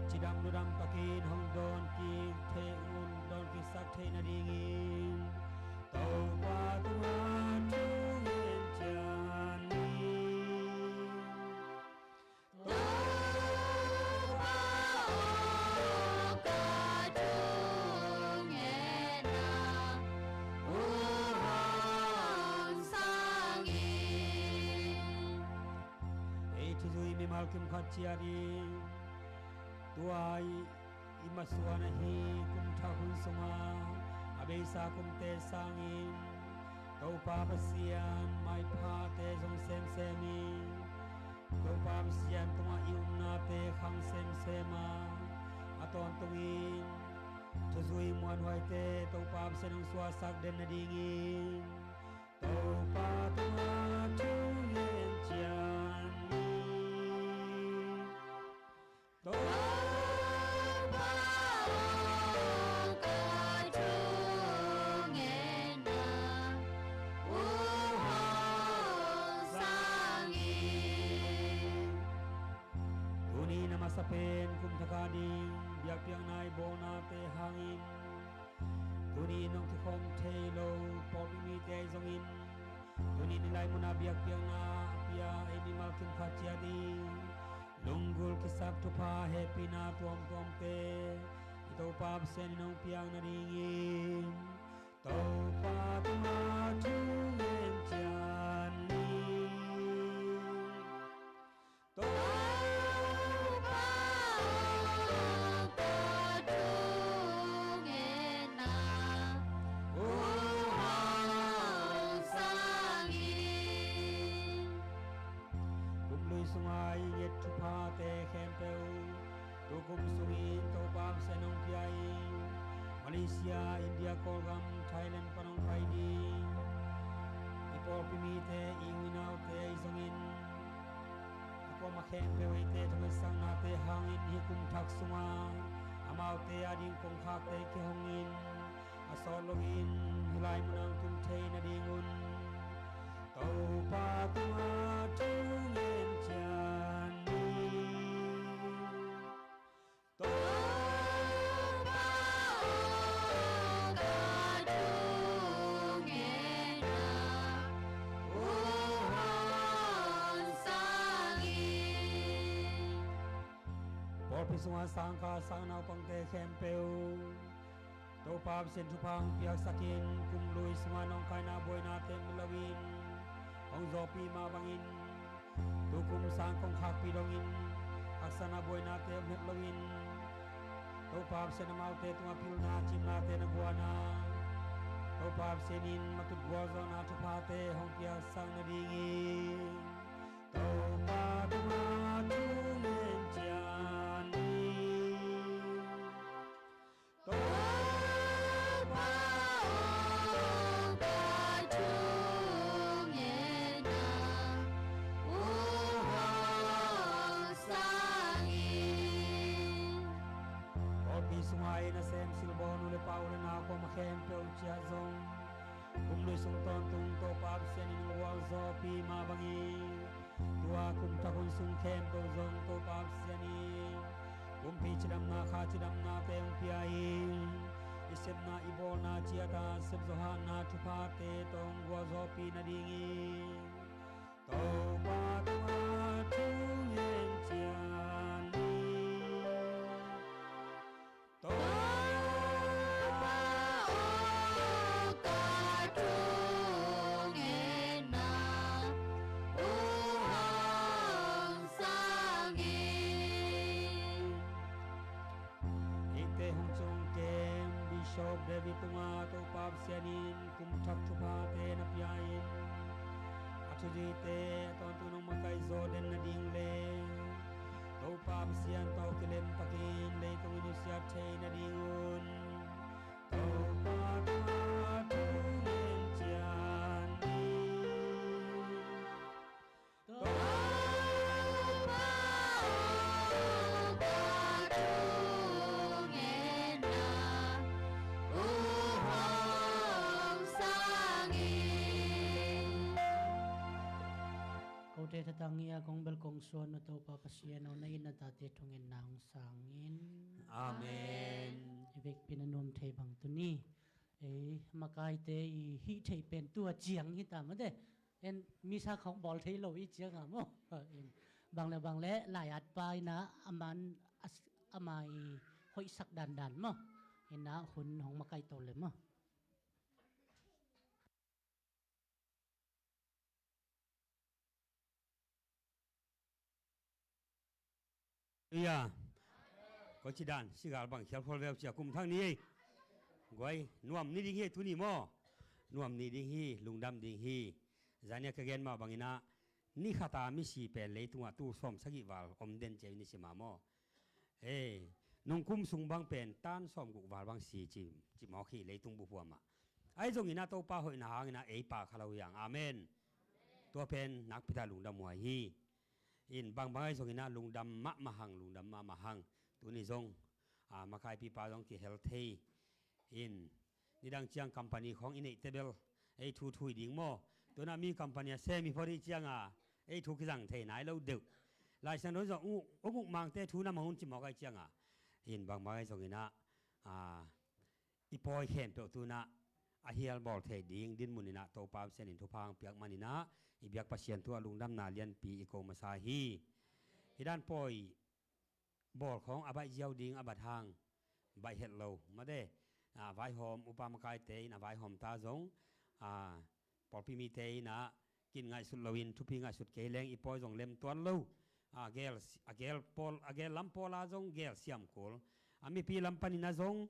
cidam ludam takin hong dawn kik thei un, dawn kiksak thei nadingin Topa tungah thu ngen ciat ni. Topa aw, ka thu ngen a, hong sang in. Ei thuzui mimal kim khat ciat i, tua i, i masuan ahi kum thak hun sunga a beisa kumte sangin Topa Pasian maiphate zong semsem in, Topa Pasian tungah i upnate khang semsem a, a tawntungin thuzui muanhuaite Topa Pasian hong suahsak den nadingin Topa tungah thu ngen ciat ni. Topa aw, ka thu ngen a, hong sang in. Tuni in a masa pen kum thak a ding biakpiakna i bawlnate hangin, tuni in hong kikhawm thei lo pawlpi mite zongin, tuni in i lai muna biakpiakna a pia ei mimal kim khat ciat i lunggulh kisak thupha hehpihna tuamtuamte i Topa Pasian in hong piak nadingin Topa tungah thu ngen ciat ni. Topa aw, ka thu ngen a, hong sang in. Kum lui sunga i nget thuphate khempeuh tukum sungin Topa Pasian hong pia in, Malaysia, India, Kawlgam, Thailand pan hong pai ding i pawlpi mite, i u i naute ahi zongin, a kuamah khempeuh eite thungetsangnate hangin hih kum thak sunga amaute ading kongkhakte kihongin, a sawt loin hih lai munah hong tun thei nadingun Topa tungah thu ngen ciat ni. Topa aw, ka thu ngen a, hong sang in. Pawlpi sungah sangkah sangnaupangte khempeuh Topa Pasian thupha hong piaksakin, kum lui sungah nawngkaina buainate om loin hong zawpi mah bangin, tukum sang kongkhakpi dongin haksatna buainate om het loin, Topa Pasian amaute tungah pilna cimnate na guan a, Topa Pasian in matut gualzawhna thuphate hong piaksak nadingin Topa tungah thu ngen ciat ni. Topa aw, ka thu ngen a, hong sang in. Pawlpi sunga i nasem silbawl nu le pa, u le nau kuamah khempeuh ciat zong, kum lui sung tawntung Topa Pasian in gualzawhpih mah bangin, tua kum thak hun sung khempeuh zong Topa Pasian in pumpi cidamna, kha cidamnate hong pia in, i sepna i bawlna ciat a sepzawh hatna thuphate tawh hong gualzawhpih nadingin Topa tungah thu ngen ciat ni. Topa aw, ka thu ngen a, hong sang in. Levi tungah Topa Pasian in kum thak thuphate na pia-in a thuzuite a tawntung nong makaih zawh den nading le Topa Pasian tawh kilem takin leitung i nusiat thei nadingun Topa tungah thu ngen ciat ni. Topa aw, ka thungetna uh hong sang in. Kote thatang hi a, kong bel kong suan uh Topa Pasian aw, na it na tate thungetna hong sang in. Amen. I vekpi-in a nuam thei bang tuni ei makaite i hih theih pen tua ciang hi ta mate. En misa khawng bawl thei lo i ciang a maw. En bang le bang le lai-at pa in a aman a s-, ama i hoihsak dandan maw. En a hun hong makaih to le maw. Hallelujah. Ko ci dan, sigal bang khial khual veu cia kum thak ni ei. Guai, nuam ni ding hi tuni maw. Nuam ni ding hi, lungdam ding hi. Zania ka gen mah bangin a, ni khata misi pen leitungah tul sawm sagih val om den cia ni si mah maw. Ei, nung kum sung bang pen tan sawm guk val bang si ci, ci mawk hi leitung bup huam ah. Ahi zongin a Topa hoihna hangin a ei pa kha lo hi hang. Amen. Tua pen nakpi ta lungdam huai hi. In bangbang ahi zongin a lungdam mahmah hang, lungdam mahmah hang. Tuni zong, a, makaipipa zong kihel thei. In nidang ciang company khawng i neih tebel ei thu thui ding maw. Tuna mi company a sem i phot i ciang a ei thu kizang thei nai lo deuh. Laisiang dong zong ung uk, ung uk mangte thu na mang un ci mawk ahi ciang a. In bangbang ahi zongin a, a, i pawi khempeuh tuna a hial bawl thei ding dinmun in a Topa Pasian in thupha hong piak manin a i biak Pasian thu a lungdamna lianpi i ko masa hi. Hi dan pawi bawl khawng a baih ziau ding a bat hang baih het lo mate. A, vaihawm upa makaite in a vaihawm ta zong, a, pawlpi mite in a kin ngaihsut loin thupi ngaihsut kei leng i pawi zong lem tuan lo. A, gel, a gel pawl, a gel lam pawla zong gel siam kul. A mipi lam panin a zong,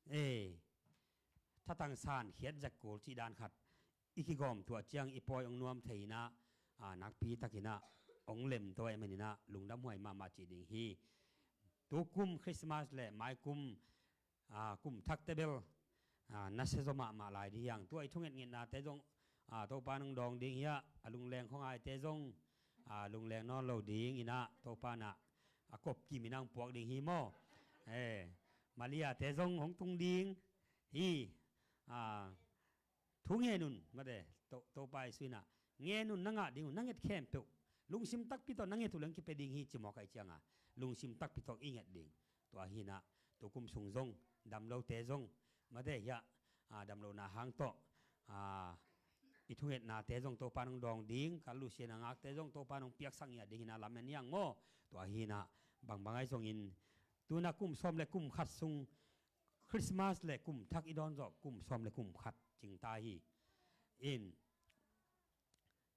e, thatang san khiat zek kul cih dan khat i kigawm tuah ciang i pawi hong nuam thei in a, a, nakpi takin a hong lem to ahih manin a lungdam huai mahmah cih ding hi. Tu kum Christmas le mai kum, a, kum thak tebel, a, nasia zaw mahmah lai ding hi hang. Tua i thungetngetnate zong, a, Topa nong dawng ding hi a, a lungleng khuangaite zong, a, lungleng nawn lo ding in a Topa in a, a kop kim in a hong puak ding hi maw. E, Malia te zong hong tung ding hi. A, thu ngen un mate, To, Topa Jesu in a ngen un, na ngah ding un, na nget khempeuh lungsim takpi tawh na nget uh leng kipia ding hi ci mawk ahi ciang a lungsim takpi tawh i nget ding. Tua hi in a tu kum sung zong damlote zong mate hi a, a, damlohna hang tawh, a, i thungetnate zong Topa nong dawng ding, kal lusia na ngakte zong Topa nong piaksak ngiat ding hi in a lamen hi hang maw. Tua hi in a bangbang ahi zongin tuna kum sawm le kum khat sung Christmas le kum thak i dawn zawh kum sawm le kum khat cing ta hi. In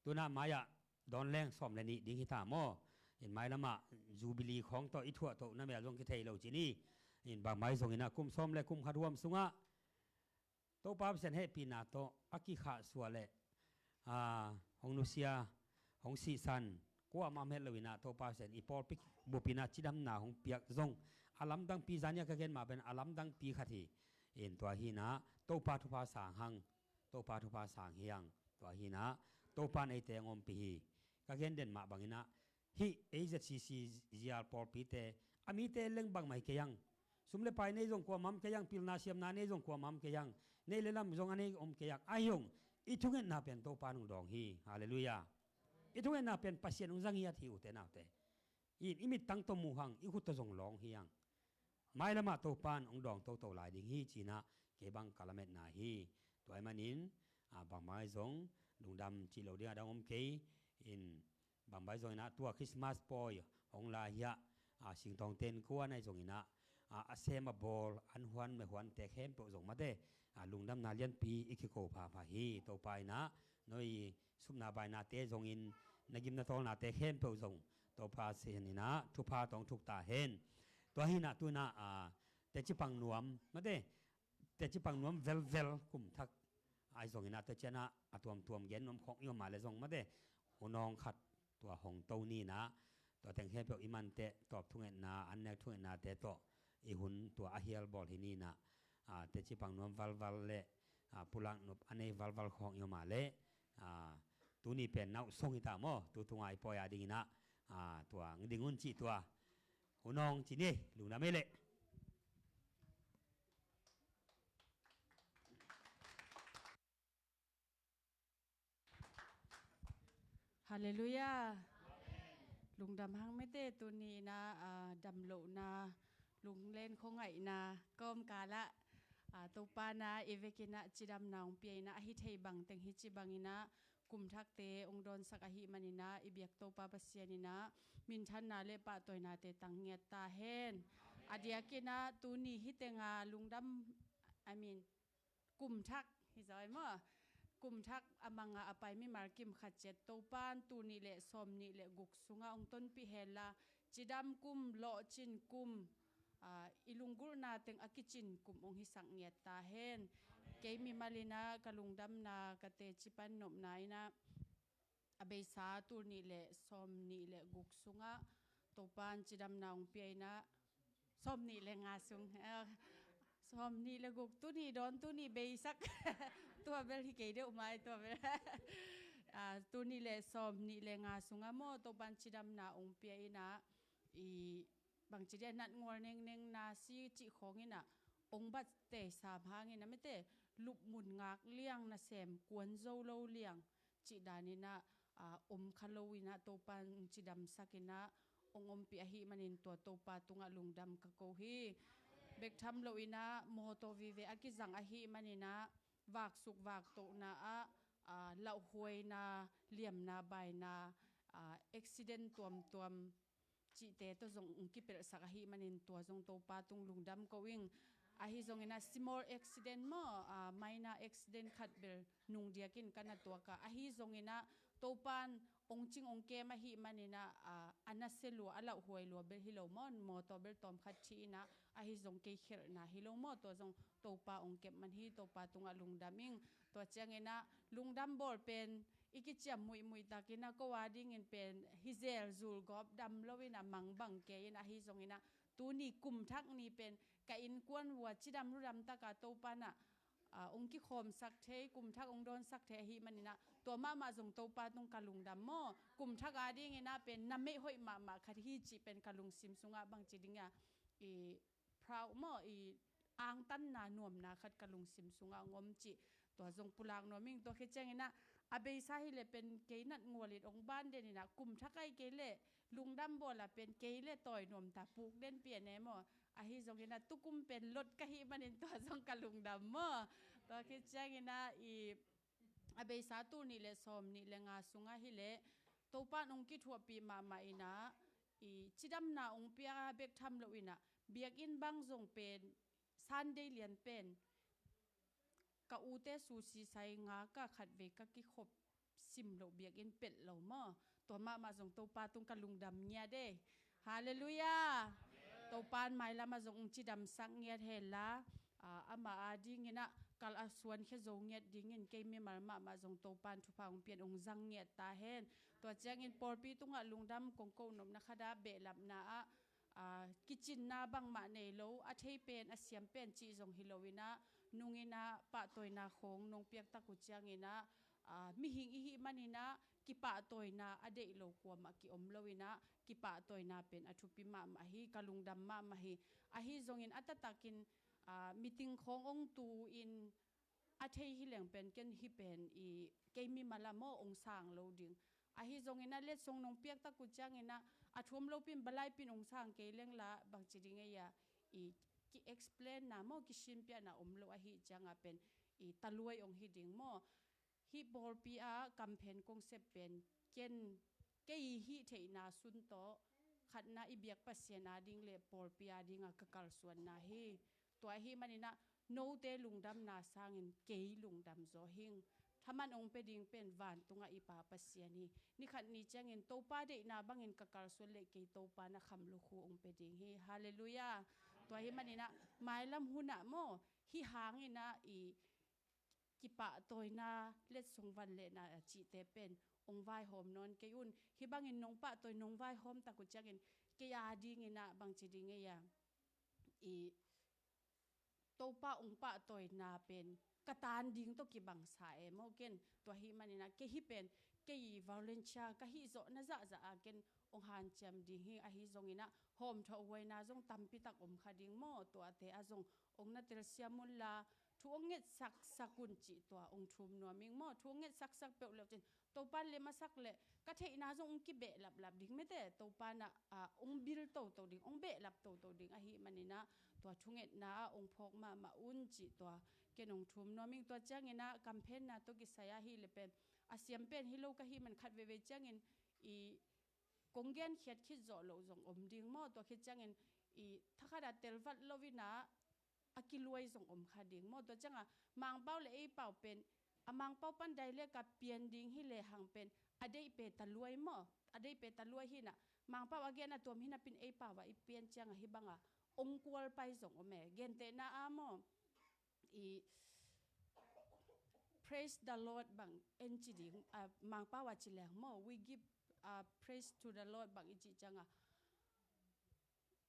tuna mai-ah dawn leng sawm le nih ding hi ta maw. In mailamah Jubilee khawng tawh i thuah toh na mel zong kithei lo ci ni. In bangmai zongin a kum sawm le kum khat huam sungah Topa Pasian hehpihna tawh a kikhahsuah le, a, hong nusia, hong sihsan, kuamah om het loin a Topa Pasian i pawlpi bup in a cidamna hong piak zong a lamdangpi, zania ka gen mah pen a lamdangpi khat hi. In tua hi in a Topa thupha sang hang, Topa thupha sang hi hang. Tua hi in a Topa in eite hong ompih hi. Ka gen den mah bangin a hih A Z C C zial pawlpite a mite leng bangmah hi kei hang. Sum le pai nei zong kuamah om kei hang, pilna siamna nei zong kuamah om kei hang, nei le lam zong a nei om kei hang. Ahi hong i thungetna pen Topa in hong dawng hi. Halleluiah. I thungetna pen Pasian hong zang hi a, hi ute naute. In i mittang tawh mu hang, i khut tawh zong lawng hi hang. Mailamah Topa in hong dawng toto lai ding hi ci in a kei bang ka lametna hi. Tua ahih manin, a, bangmai zong lungdam cih lo ding a dang om kei. In bangmai zong in a tua Christmas pawi hong la hi a, a, singtawngte innkuan ahi zongin a, a, a sem a bawl, an huan me huante khempeuh zong mate, a, lungdamna lianpi i kiko phapha hi. Topa in a noi supna bainate zongin na gimna tawlnate khempeuh zong Topa Pasian in a thupha tawh hong thuk ta hen. Tua hi in a tu in a, a, teci pang nuam mate, teci pang nuam velvel kum thak. Ahi zongin ah teci-in ah a tuamtuam gen nuam khawng i om a leh zong mate, hun awng khat tua hong to ni in ah, tua teng khempeuh i manteh tawp thungetna, annek thungetnate tawh i hun tua a hial bawl hi ni in ah, ah, teci pang nuam valval leh, ah, pulak nop a nei valval khawng i om a leh, ah, tuni pen na uh song hi ta maw, tu tunga i pawi a dingin ah, ah, tua ding un cih tua hun awng ci ni, lungdam ei leh. Halleluiah. Lungdam hang mite, tuni in ah, ah, damlohna, lunglen khuangaihna kawmkal ah, ah, Topa in ah i vekin ah cidamna hong pia in ah, a hi thei bangteng hi ci bangin ah, kum thakte hong dawnsak ahih manin ah, i biak Topa Pasian in ah minthanna leh pahtawinate tang ngiat ta hen. A diakin ah tuni hi teng a lungdam, I mean, kum thak hi zaw ei maw. Kum thak a mang a a pai mimal kim khat ciat Topa'n tul nih leh sawm nih leh guk sungah hong tonpih hen la, cidam kum, lawhcin kum, ah, i lunggulhna teng a kicin kum hong hisak ngiat ta hen. Kei mimal in ah ka lungdamna ka teci pan nopna in ah, a beisa tul nih leh sawm nih leh guk sungah Topa'n cidamna hong pia in ah, sawm nih leh nga sung, eh, sawm nih leh guk, tuni dawn, tuni beisak. Tua bel hi kei deuh mai, tua bel. Ah, tul nih leh sawm nih leh nga sungah maw, Topa'n cidamna hong pia in ah, i bangci dia, natngual nengneng, nasi cih khawng in ah hong bat tei sam hangin ah mite, lupmun ngak liang, nasem kuan zo lo liang cih dan in ah, ah, om kha lo in ah Topa'n hong cidamsak in ah hong ompih ahih manin tua Topa tungah lungdam ka ko hi. Bek tham lo in ah mawtaw vive a kizang ahih manin ah vaksuk vaktohna ah, ah, lauhuaina, liamna baina, ah, accident tuamtuam cihte tawh zong hong kipelhsak ahih manin tua zong Topa tung lungdam ko ing. Ahi zongin ah small accident maw, ah, minor accident khat bel nung diakin ka na tuak a, ahi zongin ah Topa'n hong cing hong kem ahih manin ah, ah, a nasia lua, a lauhuai lua bel hi lo maw, mawtaw bel tawmkhat thih in ah, ahi zong kei khelhna hi lo maw, tua zong Topa hong kep man hi, Topa tungah lungdam ing. Tua ciangin ah lungdam bawl pen i kiciam muihmuih takin ah ko a dingin pen hi zel, zul gawp, dam lo in ah mang bang kei in, ahi zongin ah tuni kum thak ni pen ka innkuan vua cidam ludam taka Topa'n ah, ah, hong kikhawmsak thei, kum thak hong dawnsak thei ahih manin ah tua mahmah zong Topa tung ka lungdam maw. Kum thak a dingin ah pen na meih hoih mahmah khat hi cih pen ka lungsim sungah bangci ding a, i proud maw, i angtanna nuamna khat ka lungsim sungah hong om cih tua zong pulak nuam ing. Tua khit ciangin ah a beisa hi leh pen kei natngual in hong ban den in ah, kum thak ahih kei leh lungdam bawl a pen kei leh tawi nuam ta, puk den pian e maw. Ahi zongin ah tukum pen lot ka hih manin tua zong ka lungdam maw. Tua khit ciangin ah i a beisa tul nih leh sawm nih leh nga sungah hi leh Topa'n hong kithuahpih mahmah in ah, i cidamna hong pia bek tham lo in ah, biakinn bang zong pen Sunday lian pen ka ute susi sai nga ka khatvei ka kikhop sim loh biakinn pelh lo maw. Tua mahmah zong Topa tung ka lungdam ngiat e. Halleluiah. Topa'n mailam ah zong hong cidamsak ngiat hen la, ah, ama a dingin ah kal a suan khia zo ngiat dingin kei mimal mahmah zong Topa'n thupha hong pian hong zang ngiat ta hen. Tua ciangin pawlpi tungah lungdam kong ko nopna khat ah, behlapna ah, ah, kicinna bangmah nei lo, a thei pen a siam pen cih zong hi lo in ah, nung in ah pahtawina khawng nong piak tak uh ciangin ah, ah, mihing i hih manin ah kipahtawina a deih lo kuamah kiom lo in ah, kipahtawina pen a thupi mahmah hi, ka lungdam mahmah hi. Ahi zongin a taktakin, ah, meeting khawng hong tu in a thei hi leng pen ken hih pen i kei mimal ah maw hong sang lo ding. Ahi zongin ah letsong nong piak tak uh ciangin ah a thuam lopi in balaipin hong sang kei leng la bangci ding ei a, i ki-explain na maw, kisinpiahna om lo ahih ciangah pen i taluai hong hi ding maw. Hih pawlpi ah kamphen kong sep pen ken kei i hih theihna sun tawh khatna i biak Pasian a ding leh pawlpi a dingah ka kalsuanna hi. Tua ahih manin ah note lungdamna sangin kei lungdam zaw hing. Thaman hong pia ding pen vantungah i Pa Pasian hi. Ni khat ni ciangin Topa deihna bangin ka kalsuan leh kei Topa na kham lukhu hong pia ding hi. Halleluiah. Tua ahih manin ah mailam hun ah maw, Hih hangin ah i kipahtawina, letsong vanlehna a cihte pen ong vaihawm nawn kei un. Hih bangin nong pahtawi, nong vaihawm tak uh ciangin kei a dingin ah bangci ding ei a, i Topa ong pahtawina pen ka tan ding tawh kibangsa e maw. Ken tua hih manin ah kei hih pen kei volunteer ka hih zawh na zahzah a ken ong hanciam ding hi. Ahi zongin ah hawmthawh huaina zong tampi tak om kha ding maw. Tuate ah zong ong na telsiam unla thu ong ngetsaksak un cih tua ong thum nuam ing maw. Thu ong ngetsaksak peuh leuh cin Topan le masak le ka theihna zong ong kibehlaplap ding mete. Topan ah, ah, ong bil toto ding, ong behlap toto ding. Ahi manin ah tua thungetna ah ong phawk mahmah un cih tua ken ong thum nuam ing. Tua ciangin ah kamphenna tawh kisai ahi le pen a siam pen hi lo ka hih man khat veivei ciangin i kong genkhiat khit zawh loh zong om ding maw. Tua khit ciangin i thakhat a telvat lo in ah a kiluai zong om kha ding maw. Tua ciangah Mangpau le ei pau pen a Mangpau pan dailek a pian ding hi lehang pen a deih pe ta luai maw. A deih pe ta luai hi nah Mangpau a gen a tuam hi napin ei pau ah i pian ciangah hih bangah ong kual pai zong om e. Gentehna ah maw, i praise the Lord bang en ci ding, a, Mangpau a ci leng maw, we give, a, praise to the Lord bang i cih ciangah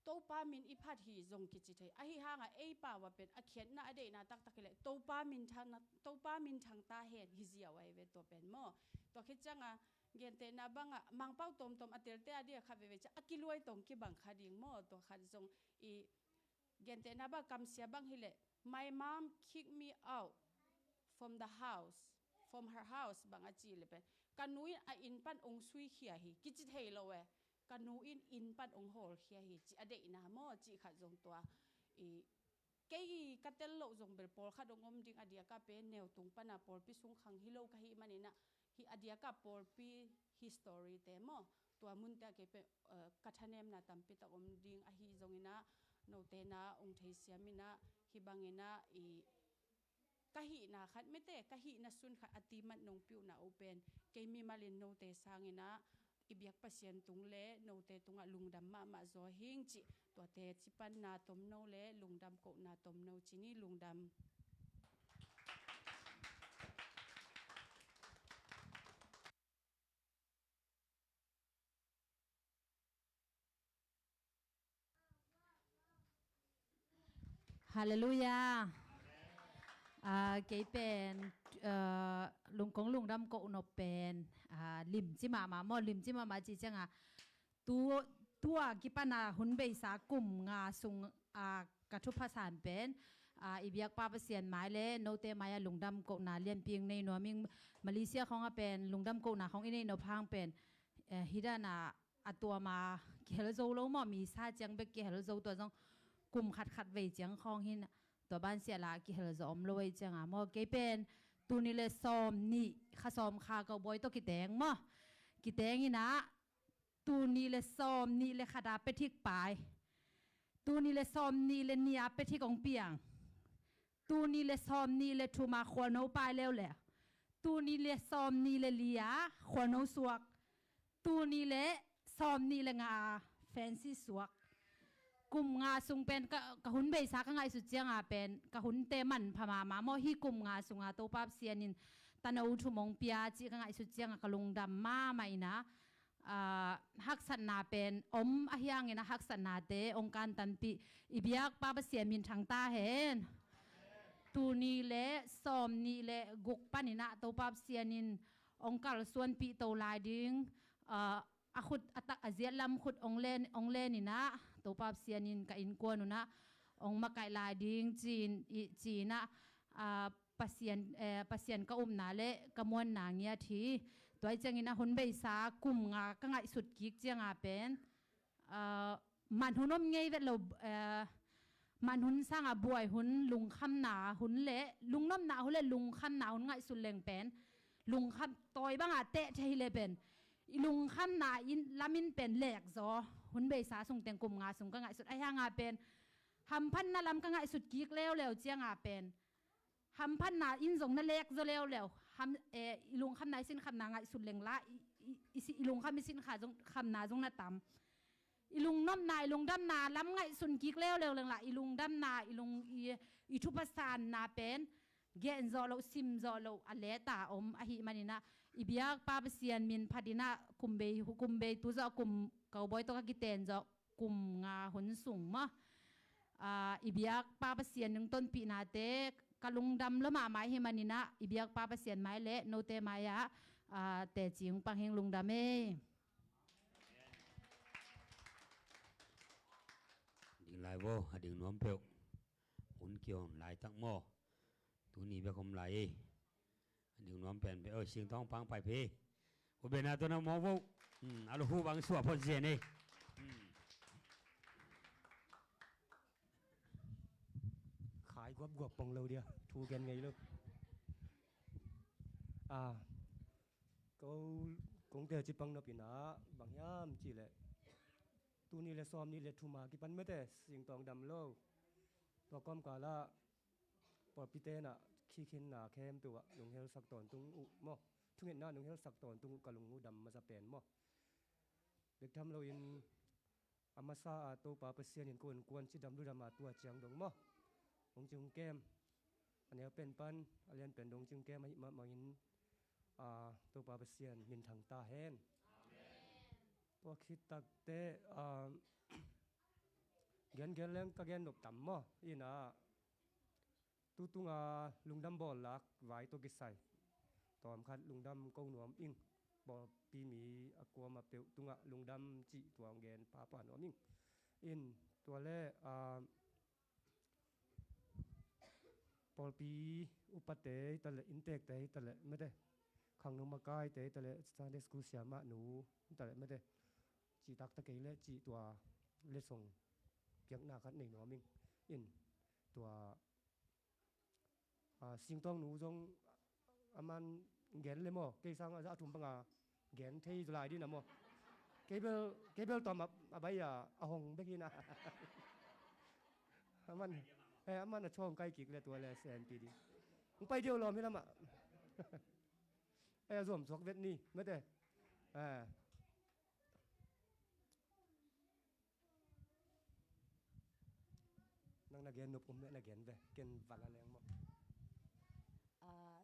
Topa min i phat hi zong kici thei. Ahi hangah ei pau ah pen a khiatna a deihna taktak hi leh Topa min thang, Topa min thang ta hen hi ziau ahi ve tua pen maw. Tua khit ciangah gentehna bangah Mangpau tawmtawm a telte a dia khat veve ciah a kiluai tawng kibang kha ding maw. Tua khat zong i gentehna bang kamsia bang hi leh, "My mom kicked me out from the house, from her house," bang a ci le pen ka nu in a inn pan ong suikhia hi kici thei lo e. Ka nu in inn pan ong hawlkhia hi ci a deihna maw, cih khat zong tua i kei ka tel loh zong bel pawlkhat ong om ding a diakah pen neu tung pana pawlpi sung khang hi lo ka hih maninah hih a diakah pawlpi history te maw, tua munte ah kei pen, eh, ka thanemna tampi tak om ding ahi zonginah note na ong theisiam inah hih banginah i ka hihna khat mete, ka hihna sun khat a timat nong piuhna uh pen kei mimalin note sanginah i biak Pasian tung le note tungah lungdam mahmah zaw hing cih tuate cipanna tomno le lungdam kohna tomno ci ni. Lungdam. Halleluiah. Ah, kei pen, ah, lungkong lungdam koh nop pen, ah, limci mahmah maw, limci mahmah ci ciangah tu, tua kipana hun beisa kum nga sung, ah, ka thupha san pen, ah, i biakpa Pasian mai le note mai-ah lungdam kohna lianpi ing nei nuam ing. Malaysia khong ah pen lungdam kohna khong i nei nop hang pen, eh, hih dana a tuama kihel zo lo maw, misa ciang bek kihel zo, tua zong kum khat khat vei ciang khawng hin tua bansiah la kihel zo om lo ei cianga maw. Kei pen tuni le sawm nih, kha sawm kha ko bawi tawh kiteng maw, kiteng inah tuni le sawm nih le khata pethik pai, tuni le sawm nih le nia pethik ong piang, tuni le sawm nih le thuma khualno pai leuleu, tuni le sawm nih le lia khualno suak, tuni le sawm nih le nga fancy suak. Kum nga sung pen ka, ka hun beisa ka ngaihsut cianga pen ka hunte manpha mahmah maw. Hih kum nga sunga Topa Pasian in tano thum ong pia cih ka ngaihsut cianga ka lungdam mahmah inah, ah, haksatna pen om ahi hangin a haksatnate ong kantanpih i biakpa Pasian minthang ta hen. Tuni le sawm nih le guk paninah Topa Pasian in ong kalsuanpih to lai ding, ah, a khut a tak a ziat lam khut ong len, ong len inah Topa Pasian in ka innkuan unah ong makaih lai ding ci-in, i, ci-inah, ah, Pasian, eh, Pasian ka upna le ka muanna ngiat hi. Tua i ciangin a hun beisa kum nga ka ngaihsut kik cianga pen, ah, man hun om ngei vet lo, eh, man hun sanga buai hun, lungkhamna hun le lungnopna hun le lungkhamna hun ngaihsut leng pen lungkham tawi banga teh thei le pen i lungkhamna in lamin pen lekzaw, hun beisa sungteng kum nga sung ka ngaihsut ahi hanga pen hamphatna lam ka ngaihsut kik leuleu cianga pen hamphatna in zong na lekzaw leuleu, ham, eh, i lungkhamna i sinkhamna ngaihsut lengla i, i, i, si, i lungkham i sinkha zong, khamna zong na tam. i lungnopna, i lungdamna lam ngaihsun kik leuleu leng lah, i lungdamna, i lung, i, i thupha sanna pen gen zawh loh, sim zawh loh a leta om ahih manin ah, i biakpa Pasian min phat in ah, kum bei, kum bei tu zawh, kum cowboy tawh ka kiten zawh, kum nga hun sung maw, ah, i biakpa Pasian nung tonpihnate ka lungdam lua mahmah ahih manin ah, i biakpa Pasian mai le note mai-ah, ah, teci hong pang hing, lungdam ei. Ding lai vo, a ding nuam peuh. Hun kion laitak maw. Tuni bek om lai ei. A ding nuam pen peuh. Oi, Singtawng pang pai phi. U bena tawh na maw vo. Hmm, a lu hu bang suah phot zen ei. Hmm. Khai guapguap pong lo dia. Thu gen ngei lo. Ah, ko, kong tel ci pang nop in ah, bang hiam cih leh, tuni le sawm ni le thum a kipan mete, Singtawng dam lo. Tua kawmkal ah, pawlpi ten ah, khikhinna khempeuh ah, lunghelsak tawntung uh maw. Thungetna lunghelsak tawntung uh, ka lung uh dam masa pen maw. Bek tham lo in, a masa ah Topa Pasian in ko innkuan cidam ludam a tua ciang dong maw. Hong ci hong kem. A neu pen pan, a lian pen dong ci hong kem ahih mahmah in, ah, Topa Pasian minthang ta hen. Amen. Tua khit takte, ah, gen gen leng ka gen nop tam maw. In ah, tu tunga lungdam bawl lak vai tawh kisai. Tawm khat lungdam ko nuam ing. Pawlpi mi a kuama peuh tungah lungdam cih tua hong gen papa nuam ing. In tua le, ah, pawlpi upate hi ta leh, inntekte hi ta leh mete. Khangno makaite hi ta leh, Sunday school siamah nu hi ta leh mete. Cihtak ta kei leh cih tua letsong piakna khat nei nuam ing. In tua, ah, Singtawng nu zong a man gen le maw, kei sang a za thum banga gen thei lai ding a maw. Kei bel, kei bel tawm a, a bai a, a hong bek hi na. A man, eh, a man a chawng kai kik le tua le sen pi ding. Hong pai deuh lawm hi lamah. Eh, a zuam suak vet ni, mete. Eh. Nang na gen nop om leh na gen ve, ken val a leng maw. Ah,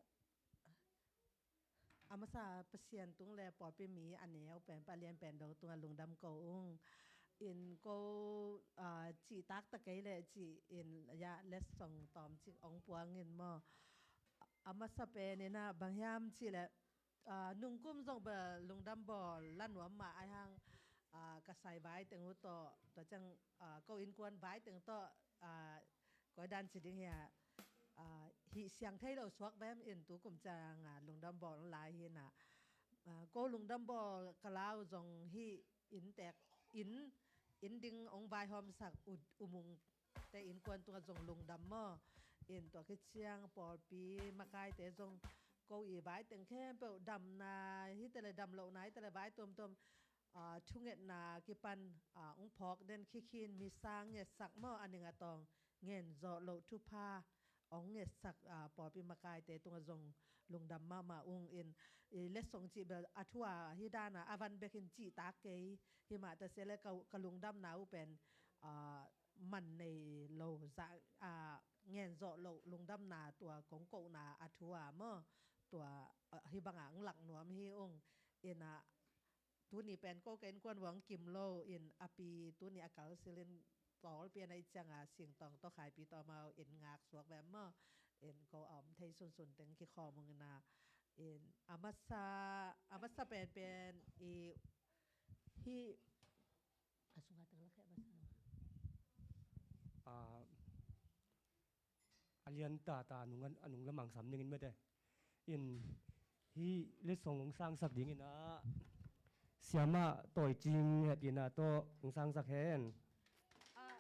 a masa Pasian tung le pawlpi mi a neu pen, pa lian pen dong tungah lungdam ko ung. In ko, ah, cihtak ta kei leh cih in ya letsong tawm cik ong puang in maw. A masa pen in ah bang hiam cih leh, ah, nungkum zong bel lungdam bawl la nuam mah ai hang, ah, ka sai vai teng uh tawh, tua ciang, ah, ko innkuan vai teng tawh, ah, koi dan ci ding hia, ah, hih siang thei lo suak vem in tu kum ciang, ah, lungdam bawl lai hi na. Ah, ko lungdam bawl ka lau zong hih inntek, inn, inn ding ong vaihawmsak u, u Mung te innkuan tungah zong lungdam maw. In tua khit ciang pawlpi makaite zong ko i vai teng khempeuh damna hi ta leh, dam lohna hi ta leh, vai tuamtuam, ah, thungetna kipan, ah, ong phawk den khikhin, mi sang ngetsak maw, a ning a tawng ngen zawh loh thupha ong ngetsak, ah, pawlpi makaite tungah zong lungdam mahmah ung in, i letsong cih bel a thu a hi dan a, a van bek in cihtak kei, hi mah ta se leh ka, ka lungdamna uh pen, ah, man nei lo, za, ah, ngen zawh loh lungdamna tua kong kohna a thu a maw, tua, ah, hih bangah ong lak nuam hi ung. In ah, tuni pen ko ka innkuan uah kim lo in a pi tuni a kal silin tawl pian a i cianga Singtawng tawh Khaipi tawh amau in ngak suak ve maw. In ko a om thei sunsun teng kikhawm ung in ah. In a masa, a masa penpen i hih a sunga teng la kheh masa. Ah, a lian tata a nung, a nung lamang sam dingin mete. In hih letsong ong sangsak dingin ah, siamah Tawi Cing het in ah tawh ong sangsak hen. Ah,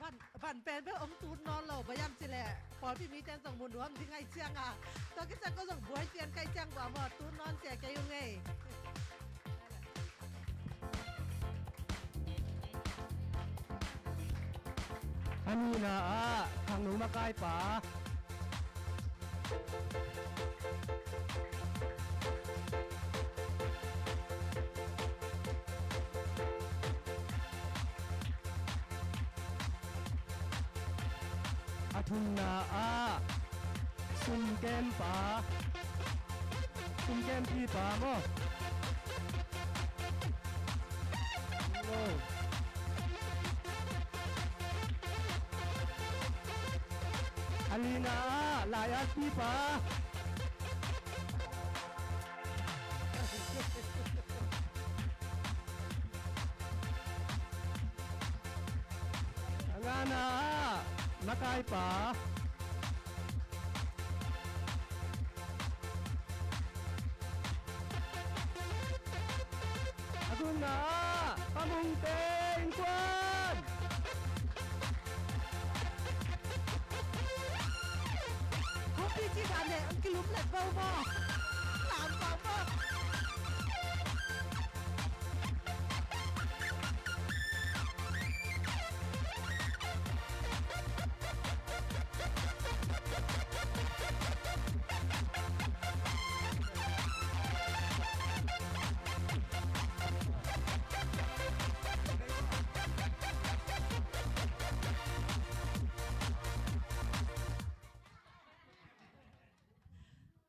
van, van pen bel ong tut nawn lo, bang hiam cih leh pawlpi mite in zong mu nuam ding a i cianga, tua khit ciang ko zong buai pian ka i ciang bua maw, tut nawn sia kei ung ei. A nihna ah khangno makaipa. A thumna ah sumkempa, sumkempipa maw? Maw. A lina ah lai-atpipa. A ngana ah makaipa. A gukna ah Pa Mungte innkuan. Khuapi ci dan le an kilum let bo maw? Lam bo maw?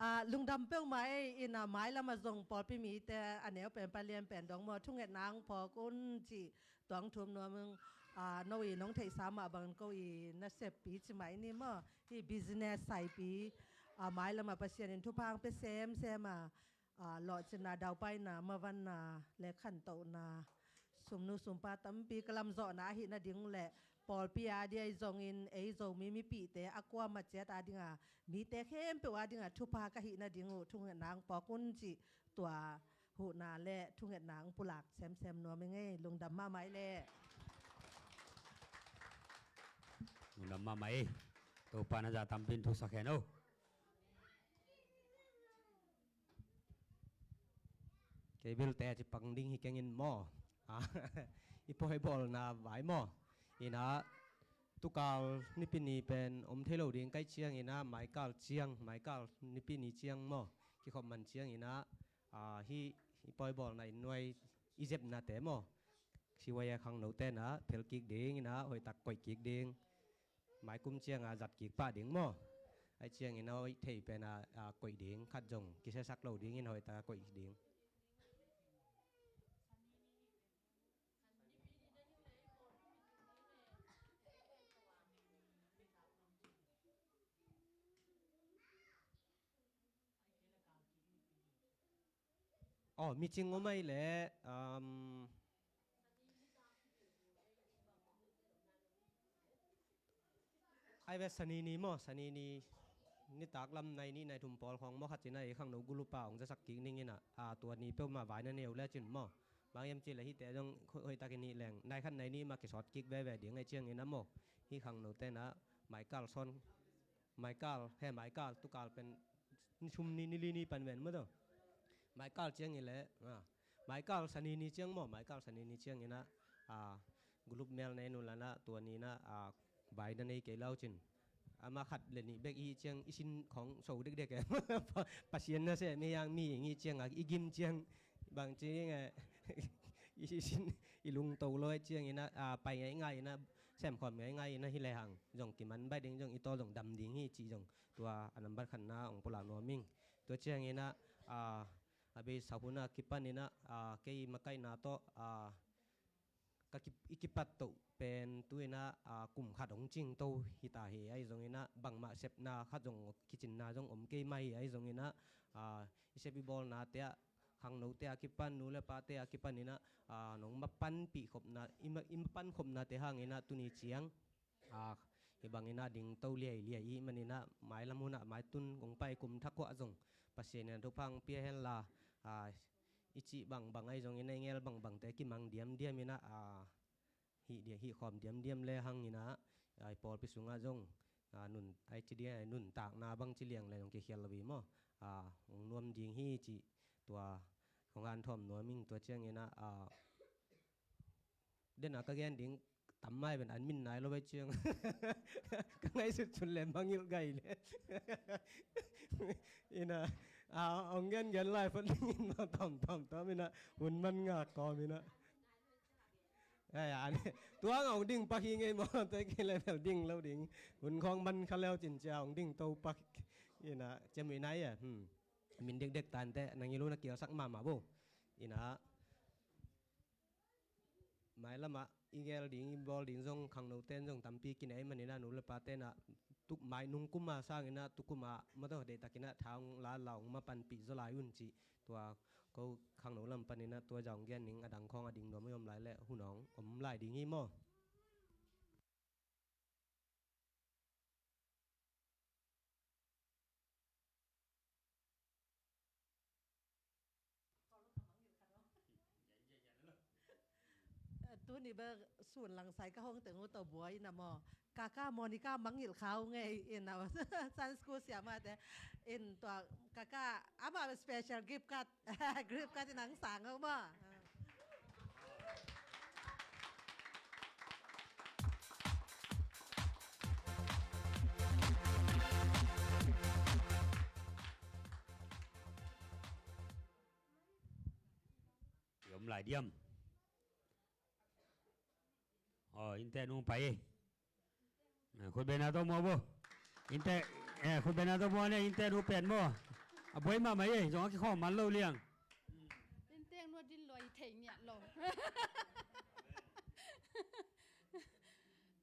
Ah, lungdam peuhmah ei. Ina, mailam a zong pawlpi mite a neu pen, palian pen dong maw, thungetna ang phawk un cih tuang thum nuam ing. Ah, no i nong theihsa mah bang ko i naseppi ci mai ni maw. Hih business saipi, ah, mailam a Pasian in thupha ang pia semsem a, ah, lawhcinna, daupaina, mavanna le khantohna, sumnu sumpa tampi ka lamzawhna ahih nading le pawlpi a dia i zongin ei Zomi mipihte a kuamah ciat a dinga, mite khempeuh a dinga thupha ka hih nading uh thungetna ang phawk un cih tua huhna le thungetna ang pulak semsem nuam ing ei. Lungdam mahmah ei le. Lungdam mahmah ei. Topa na za tampi in thusak hen o. Kei bilte a ci pang ding hi kengin maw. Ah, i pawi bawlna vai maw. Ina, tukal Nipi ni pen om thei lo ding kai ciang ina, maikal ciang, maikal Nipi ni ciang maw, kikhop man ciang ina, ah, hih i pawi bawlna inn nuai i zepnate maw, siwaya khangnote na phel kik ding ina, hoihtak koih kik ding. Maikum cianga zat kik pah ding maw. Ai ciangin a hoih thei pen a, a koih ding, khat zong kisiasak lo dingin hoih taka koih ding. Aw, micing om ai leh, um, ai ve, Sani ni maw, Sani ni nitak lam nai nih nai thum pawl khawng maw, khat cin a ei khangno gulupa hong zasak kik ning ina, a, tua ni peuhmah vai na nei uh lecin maw. Bang hiam cih leh hihte zong hoih, hoihtakin hih leng nai khat nai nih mah kisawt kik veve ding ai ciangin a maw. Hih khangnote na maikal sawn, maikal, he maikal, tukal pen ni sum ni, ni li ni pan ven maw tawh. Maikal ciang i leh, a, maikal Sani ni ciang maw, maikal Sani ni ciang ina, a, gulup mel nei nu lana, tua ni na, a, vai na nei kei lau cin. Ama khat le nih bek i ciang i sin khawng so dekdek e. Pa, Pasian na se mi yang mi i ciang a, i gim ciang bang ci nge, i sin i lungto lo ai ciang ina, a, pai ngaingai ina, semkhawm ngaingai ina hi lehang zong kiman baih ding, zong i tawl zong dam ding hi cih zong tua a nambat khatna hong pulak nuam ing. Tua ciang ina, a, a bei sahuna kipan ina, a, kei makaihna tawh, a, ka ki, i kipat toh pen tu ina, a, kum khat hong cing to hita hi ai zong ina, bangmah sepna khat zong kicinna zong om kei mah hi ai zong ina, a, i sep i bawlnate ah, khangnote a kipan, nu le pate a kipan ina, a, nong mapanpih khopna, i ma, i mapan khopnate hang ina tuni ciang, a, hih bangin a dingto liailiai i hih manin a mailam hun ah maitun kong pai kum thakhuah zong Pasian in a thupha hong pia henla, a, i cih bangbang ai zongin a i ngel bangbangte kimang diamdiam ina, a, hih dia, hih khawm diamdiam le hang ina, a, i pawlpi sungah zong, a, nun, ai ci dia, nuntakna bang ci liang le zong kikhial lo i maw, a, hong nuam ding hi cih tua kong hanthawm nuam ing. Tua ciang ina, a, den a ka gen ding tam mai ven an min nai lo ve ciang. Ka ngaihsut cun le mangilh gai le. Ina, a, hong gen gen lai phot dingin ma tam tam tam ina, hun man ngak kawm ina. Hei, a ni, tua ngah hong ding pak hi ngei maw, tua kei le bel ding lo ding. Hun khawng man kha leu cin cia hong ding to pak. Ina, ciam ina ia. Hmm. Min dikdek tante, nang i lu na kial sak mama bo. Ina. Mailamah i gel ding, i bawl ding zong khangno ten zong tampi kinei manina nu le pa tena tuk mai nung kuma sangina tukuma mataw deihtakina thaung la laung ma panpih zaw lai un cih tua ko khangno lam panina tua zaung gen ning a dang khawng a ding nuam i om lai le hun awng om lai ding hi maw? Eh, tuni bek sun langsai ka hong teng uh tawh buai na maw. Kaka Monica mangngilh kha uh ngei in a Sunday school siamate in tua kaka ama special gift card, gift card in ang sang uh maw. I om lai diam. Aw, innte nu pai e. Eh, khutbetna tawh mua bo. Innte, eh, khutbetna tawh mua ne, innte nu pen maw. A buai mahmah e, zong a kikhawm man lo liang. Innte nu a din lua i thei ngiat lo.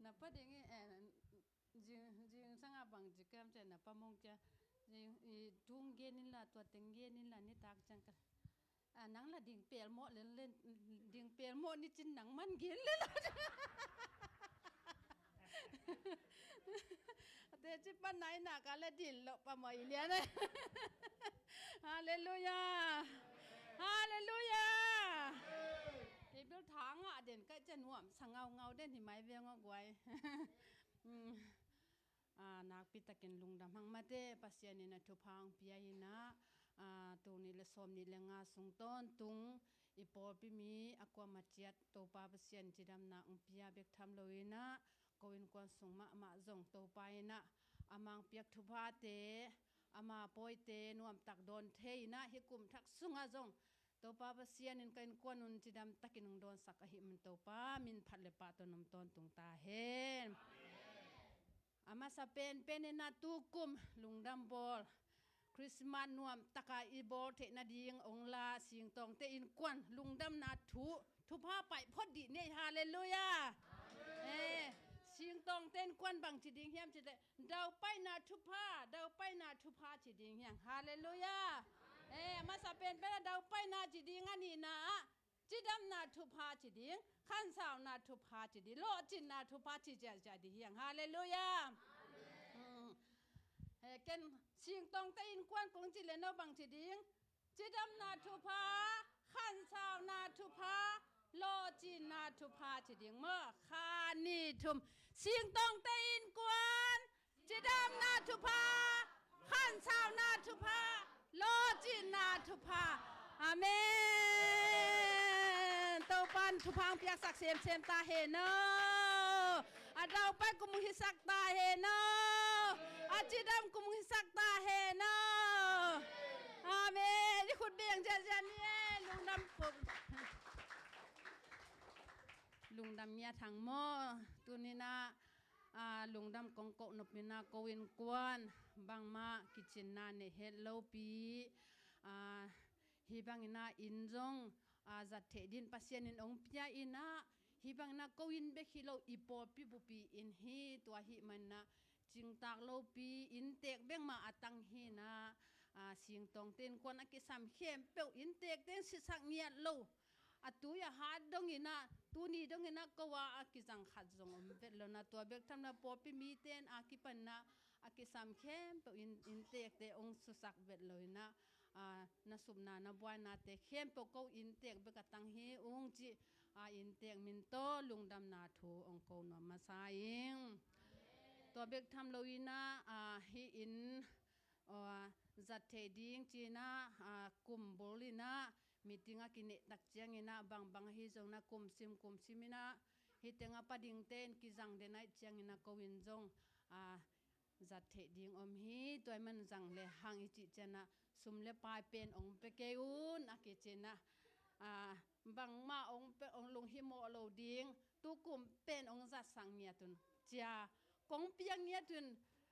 Na pa ding e, eh, Jing, jing sanga bang ci kem cian na pa mong cia. Jing, i tung gen in la, tua teng gen in la, nitak ciang ka. A, nang la ding pel mawh len len, ding pel mawh ni cin nang man gen le la. Ate ci pa nai na ka la dil lo pa mawh i lian e. Halleluia. Halleluia. Kei bel tha ngah den kai cia nuam sa ngaungau den hi mai veng aw guai. Mm. Aa, nakpi takin lungdam hang mate, Pasian in a thupha hong pia in ah, aa, tul nih le sawm nih le nga sung tawntung i pawlpi mi a kuamah ciat Topa Pasian cidamna hong pia bek tham lo in ah, ko innkuan sung mahmah zong Topa in ah, ama hong piak thuphate, ama pawite nuamtak dawn thei in ah, hih kum thak sungah zong Topa Pasian in ka innkuan un cidam takin hong dawnsak ahih man Topa min phat le pah tawh na om tawntung ta hen. A masa penpen in ah tukum lungdam bawl Christmas nuam taka i bawl theih nading hong la Singtawngte innkuan lungdamna thu thupha paih phot dih ni ei. Halleluia. Eh, Singtawngte innkuan bang ci ding hiam cih leh daupaina thupha, daupaina thupha ci ding hiam. Halleluia. Eh, a masa penpen a daupaina ci ding a nihna ah cidamna thupha ci ding, khansauna thupha ci ding, lawhcinna thupha ci ciahciah ding hiang. Halleluia. Amen. Hmm. He ken Singtawngte innkuan kong ci le no bang ci ding, cidamna thupha, khansauna thupha, lawhcinna thupha ci ding maw. Kha ni thum Singtawngte innkuan cidamna thupha, khansauna thupha, lawhcinna thupha. Amen. Topan thupha hong piaksak semsem ta hen aw. A daupai kum hong hisak ta hen aw. A cidam kum hong hisak ta hen aw. Amen. I khut beng ziahziah ni e. Lungdam kum. Lungdam ngiat hang maw. Tuni in ah, aa, lungdam kong koh nop in ah ko innkuan bangmah kicinna nei het lopi, aa, hih bangin ah inn zong, aa, zat theih dingin Pasian in hong pia in ah, hih bangin ah ko inn bek hi lo i pawlpi bupi inn hi. Tua ahih manin ah cingtak lopi inntek bek mah a tang hi in ah, aa, Singtawngte innkuan a kisam khempeuh inntekte in sisak ngiat lo. A tui a hat dongin ah, tuni dongin ah ko a a kizang khat zong om vet lo in ah, tua bek tham lo in ah pawlpi mite in a kipan in ah a kisam khempeuh in, inntekte hong susak vet lo in ah, aa, na supna na buainate khempeuh ko inntek bek a tang hi ung cih, aa, inntek min tawh lungdamna thu hong ko nuam masa ing. Tua bek tham lo in ah, aa, hih inn, aa, zat theih ding ci in ah, aa, kum bul in ah meeting a kineh tak ciangin ah, bangbang ahi zongin ah kum sim kum sim in ah, hih teng a pa dingte in kizang den ahih ciangin ah ko inn zong, aa, zat theih ding om hi. Tua ahih man zang le hang i cih ciangin ah sum le pai pen hong pia kei un a kici in ah, aa, bangmah hong pe, hong lunghimawh lo ding, tukum pen hong zatsak ngiat un. Cia, kong piak ngiat un,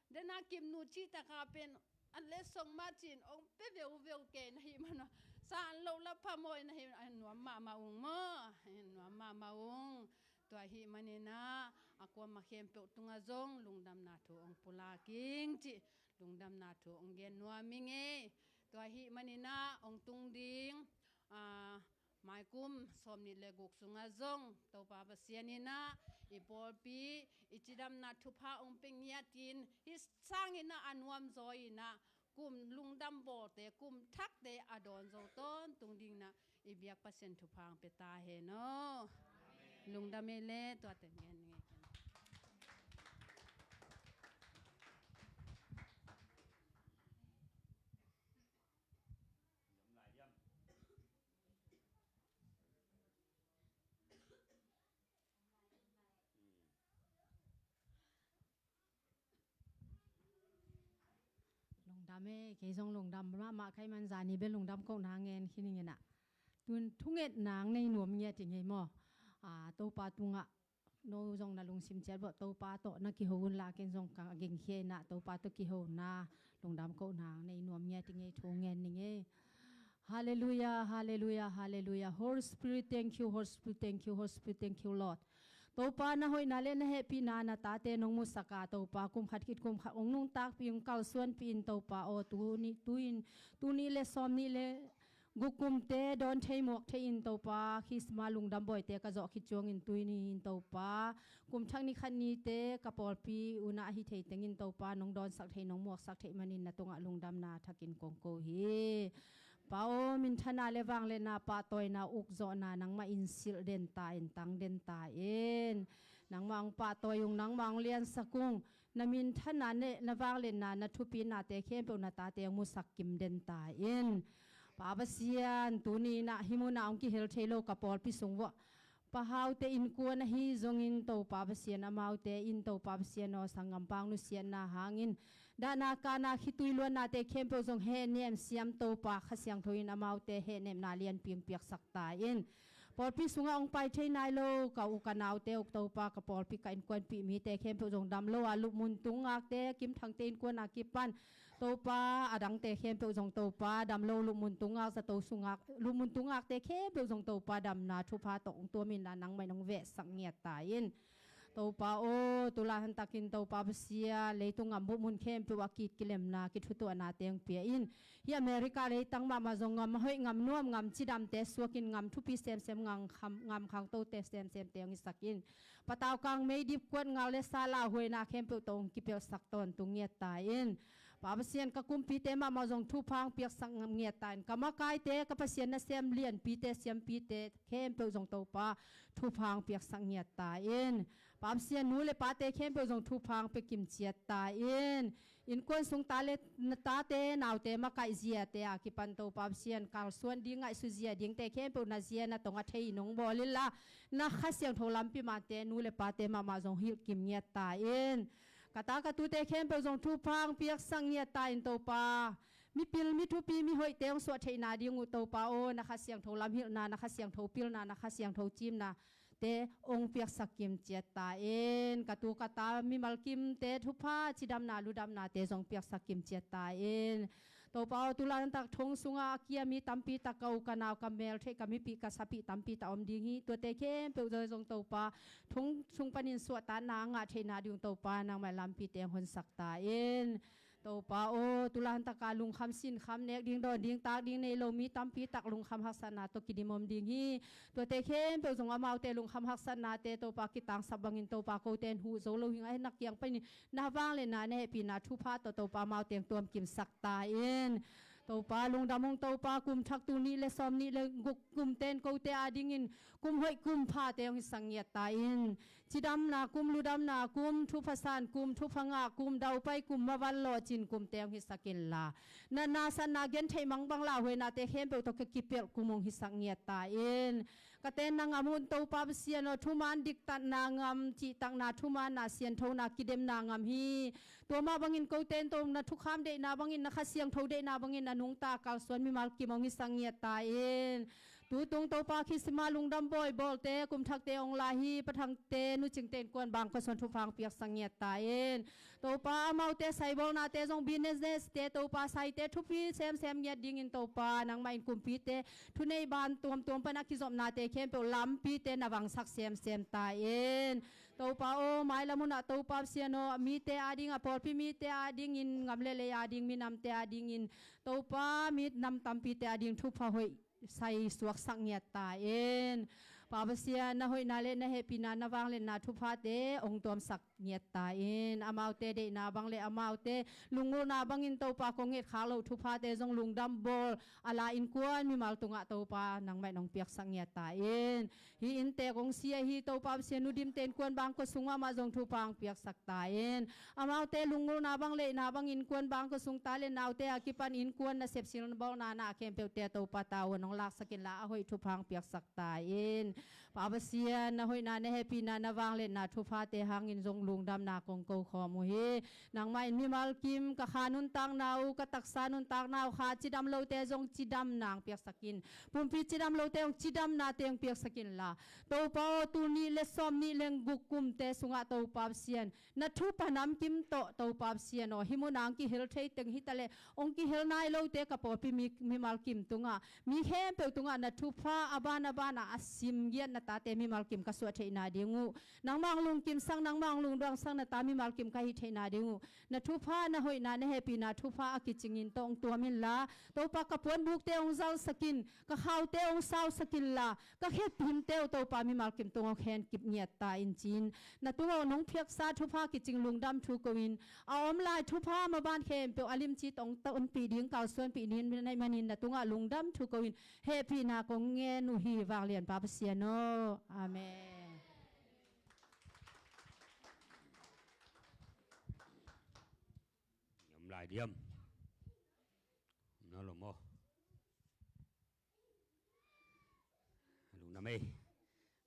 dena Kimnu cih taka pen, an le song mah cin, hong pe veuveu kei na hih man aw. San lo la phamawh na hih, a nuam mahmah ung maw, a nuam mahmah ung. Tua hih maninah, a kuamah khempeuh tungah zong lungdamna thu hong pulak ing cih, lungdamna thu hong gen nuam ing ei. Tua hih maninah, hong tung ding, a, maikum sawmnih le guk sungah zong Topa Pasian inah i pawlpi i cidamna thupha hong pia ngiatin, hih sanginah a nuamzaw inah kum lungdam bawlte, kum thakte a dawn zo tawntung dinginah i biak Pasian thupha hong pia ta hen aw. Lungdam ei le, tua teng gen ning ei ken. Lungdam e, kei zong lungdam mahmah ka hih man zani bel lungdam kohna ngen khin ing inah. Tun thungetna hong nei nuam ngiat ing ei maw. A, Topa tungah no zong na lungsim ciat bawh Topa tawh na kiho unla ken zong ka gingkhia inah Topa tawh kihona lungdam kohna hong nei nuam ngiat ing ei, thu ngen ning ei. Hallelujah, hallelujah, hallelujah. Holy Spirit, thank you, Holy Spirit, thank you, Holy Spirit, thank you, Lord. Topa na hoihna le na hehpihna na tate nong musaka Topa kum khat khit kum khat hong nungtakpih hong kalsuanpih in Topa aw, tuni, tu-in, tuni le sawmnih le guk kumte dawn thei muak thei in Topa, Christmas lungdam bawite ka zawh khit ciangin tuni in Topa, kum thak ni khat nite ka pawlpi unah ahi thei tengin Topa nong dawnsak thei nong muaksak theih manin na tungah lungdamna thakin kong ko hi. Pa aw, minthana le vangliatna pahtawina ukzawhna nangmah in silh den ta in, tang den ta in. Nangmah hong pahtawi ung, nangmah hong liansak ung. Na minthana le na vangliatna, na thupinate khempeuh na tate hong musak kim den ta in. Pa Pasian, tuni inah hih munah hong kihel thei lo ka pawlpi sung vuah Pa Haute innkuan ahi zongin Topa Pasian, amaute in Topa Pasian aw, sanggampa hong nusiatna hangin dahna kahna khitui luannate khempeuh zong hehnem siam Topa Kha Siangtho in amaute hehnemna lianpi hong piaksak ta in. Pawlpi sungah hong pai thei nai lo ka u ka naute uh Topa, ka pawlpi ka innkuanpih mite khempeuh zong dam lo a, Lupmun Tung Ngakte, Kim Thangte innkuan a kipan Topa, a dangte khempeuh zong Topa dam lo, Lupmun Tung Ngak zato sungah, Lupmun Tung Ngakte khempeuh zong Topa damna thupha tawh hong tuam inla nangmah in hong vehsak ngiat ta in. Topa aw, tulai hantakin Topa Pasian, leitung ngam bup mun khempeuh a kit kilemna kithutuahna teng pia in. Hih America leitang mahmah zong ngam hoih, ngam nuam, ngam cidamte suakin ngam thupi semsem, ngam kham, ngam khangtote semsemte hong hisak in. Patau kang meidip kuat ngal le sa lauhuaina khempeuh tawh hong kipelhsak tawntung ngiat ta in. Pa Pasian, ka kumpite mahmah zong thupha hong piaksak ngiat ta in. Ka makaite, ka Pasian nasem lianpite, siampite khempeuh zong Topa thupha hong piaksak ngiat ta in. Pa Pasian, nu le pate khempeuh zong thupha hong pia kim ciat ta in. Innkuan sung ta le na tate naute makaih ziate a kipan Topa Pasian, kalsuan ding ngaihsut zia dingte khempeuh na zia na tong a thei in hong bawl inla, na Kha Siangtho lampi mante nu le pate mahmah zong hilh kim ngiat ta in. Ka ta ka tute khempeuh zong thupha hong piaksak ngiat ta in Topa. Mipil, mithupi, mihoihte hong suah theihna ding uh Topa aw, na Kha Siangtho lamhilhna, na Kha Siangtho pilna, na Kha Siangtho cimnate hong piaksak kim ciat ta in. Ka tu ka ta mimal kimte thupha, cidamna ludamnate zong piaksak kim ciat ta in. Topa aw, tulaitak thong sungah a kia mi tampi tak, ka u ka nau, ka meltheih, ka mipih, ka sapih tampi tak om ding hi. Tuate khempeuh zong Topa, thong sung panin suahtakna a ngah theihna ding Topa, nangmah lampite hong honsak ta in. Topa aw, tulaitak a lungkham sinkham, nek ding dawn ding tak ding nei lo mi tampi tak lungkham haksatna tawh kidim om ding hi. Tuate khempeuh zong amaute lungkham haksatnate Topa kitangsap bangin Topa kote in huh zo lo hi ing a, na kiang panin na vangliatna, na hehpihna thupha tawh Topa amaute hong tuamkimsak ta in. Topa lungdam ung Topa, kum thak tul nih le sawmnih le guk kumte in kote adingin kum hoih kum phate hong hisak ngiat ta in. Cidamna kum, ludamna kum, thupha san kum, thupha ngah kum, daupai kum, mavan lawhcin kumte hong hisak inla, na nasatna gentheih mangbang lauhuainate khempeuh tawh ka kipelh kum hong hisak ngiat ta in. Ka tenna ngam hun Topa Pasian aw, thuman diktatna ngam, cihtakna, thumanna, sianthona, kidemna ngam hi. Tua mah bangin kote in Topa na thukham deihna bangin, na Kha Siangtho deihna bangin a nungta kalsuan mimal kim hong hisak ngiat ta in. Tutung Topa Christmas lungdam bawi bawlte, kum thakte ong lai hi, Pa Thangte, Nu Cingte innkuan bang khuasung thupha ong piaksak ngiat ta in. Topa amaute saibawlnate zong business te Topa saite thupi semsem ngiat dingin Topa nangmah in kumpite thunei ban tuamtuam pan a kizopnate khempeuh lampite na vangsak semsem ta in. Topa aw, mailam hunah Topa Pasian aw, mite ading a pawlpi mite adingin ngam le lei ading minamte adingin Topa minam tampite ading thupha hoih sai suaksak ngiat ta in. Pa Pasian na hoihna le na hehpihna na vangliatna thuphate ong tuamsak ngiat ta in. Amaute deihna bang le amaute lungulna bangin Topa kong ngetkhak loh thuphate zong lungdam bawl a la innkuan mimal tungah Topa nangmah in ong piaksak ngiat ta in. Hih inntek ong si ahi Topa Pasian, Nu Dimte innkuan bang khuasung mahmah zong thupha ong piaksak ta in. Amaute lungulna bang leihna bang innkuan bang khuasung ta le naute a kipan innkuan nasep silna bawlna na khempeuhte Topa tavuan ong laksak inla a hoih thupha ong piaksak ta in. Pa Pasian na hoihna na hehpihna na vangliatna thuphate hangin zong lungdamna kong ko khawm uh hi. Nangmah in mimal kim ka kha nuntakna uh, ka taksa nuntakna uh kha cidam lote zong cidamna ong piaksak in. Pumpi cidam lote ong cidamnate ong piaksak inla Topa aw, tul nih le sawm nih le guk kumte sungah Topa Pasian na thupha namkim tawh Topa Pasian aw, hih munah ong kihel thei teng hi ta le ong kihel nai lote ka pawlpi mi, mimal kim tungah mi khempeuh tungah na thupha a ban a banah a sim giat na tate mimal kim ka suah theihna ding uh. Nangmah ong lungkimsak, nangmah ong lungduangsak na ta mimal kim ka hih theihna ding uh. Na thupha na hoihna na hehpihna thupha a kicingin tawh ong tuam inla Topa ka puanbukte ong zalsak in, ka khaute ong sausak inla ka khetphimte uh Topa mimal kim tung ong khen kip ngiat ta in ci-in na tungah nong piaksa thupha kicing lungdam thu ko in a om lai thupha maban khempeuh a limci tawh ong tonpih ding kalsuanpih ding na hih manin na tungah lungdam thu ko in hehpihna kong ngen uh hi vanglian Pa Pasian aw. Amen. Om lai diam. Om na lo maw. Lungdam ei.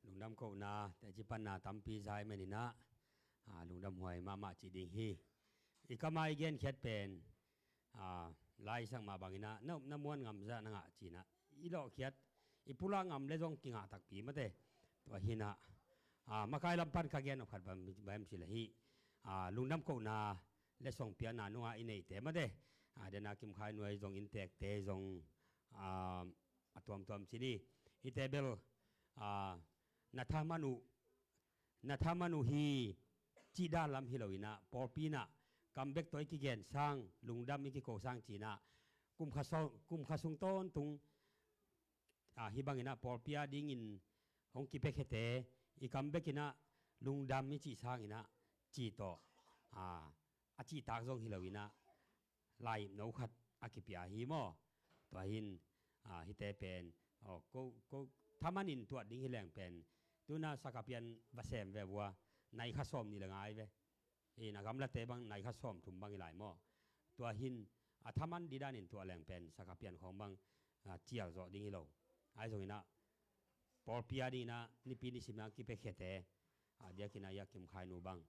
Lungdam kohna teci panna tampi zai meninah, a, lungdam huai mahmah ci ding hi. I kama i genkhiat pen, a, laisak mah banginah na upna muan ngamzah na ngah cinah i lawhkhiat i pulak ngam le zong kingah takpi mate. Tua hinah, a, makai lam pan ka gen nop khat bang, bang em ci le hih, a, lungdam kohna le songpiakna nungah i neihte mate, a, dena Kim Khai Nuai zong inntekte zong, a, a tuamtuam ci ni. Hihte bel, a, na thaman uh, na thaman uh hi cih dan lam hi loinah pawlpi inah kam bek tawh i kigen sang, lungdam i kiko sang cinah kum kha sung, kum kha sung tawntung, a, hih banginah pawlpi a dingin hong kipiakhiate i kam bekinah lungdam i cih sanginah cih tawh, a, a cihtak zong hi loinah laihno khat a kipia hi maw? Tua hin, a, hihte pen, aw, ko, ko, thaman in tuat ding hi leng pen tuna sakapian va sem ve vua, nai kha sawm nih le ngai ve. Hi na gamlate bang nai kha sawm thum bang hi lai maw? Tua hin a thaman didanin tuah leng pen sakapian khawng bang, a, cial zawh ding hi lo. Ahi zonginah pawlpi a dinginah nipi nisim a kipiakhiate, a, diakinah i a Kim Khai Nu bang,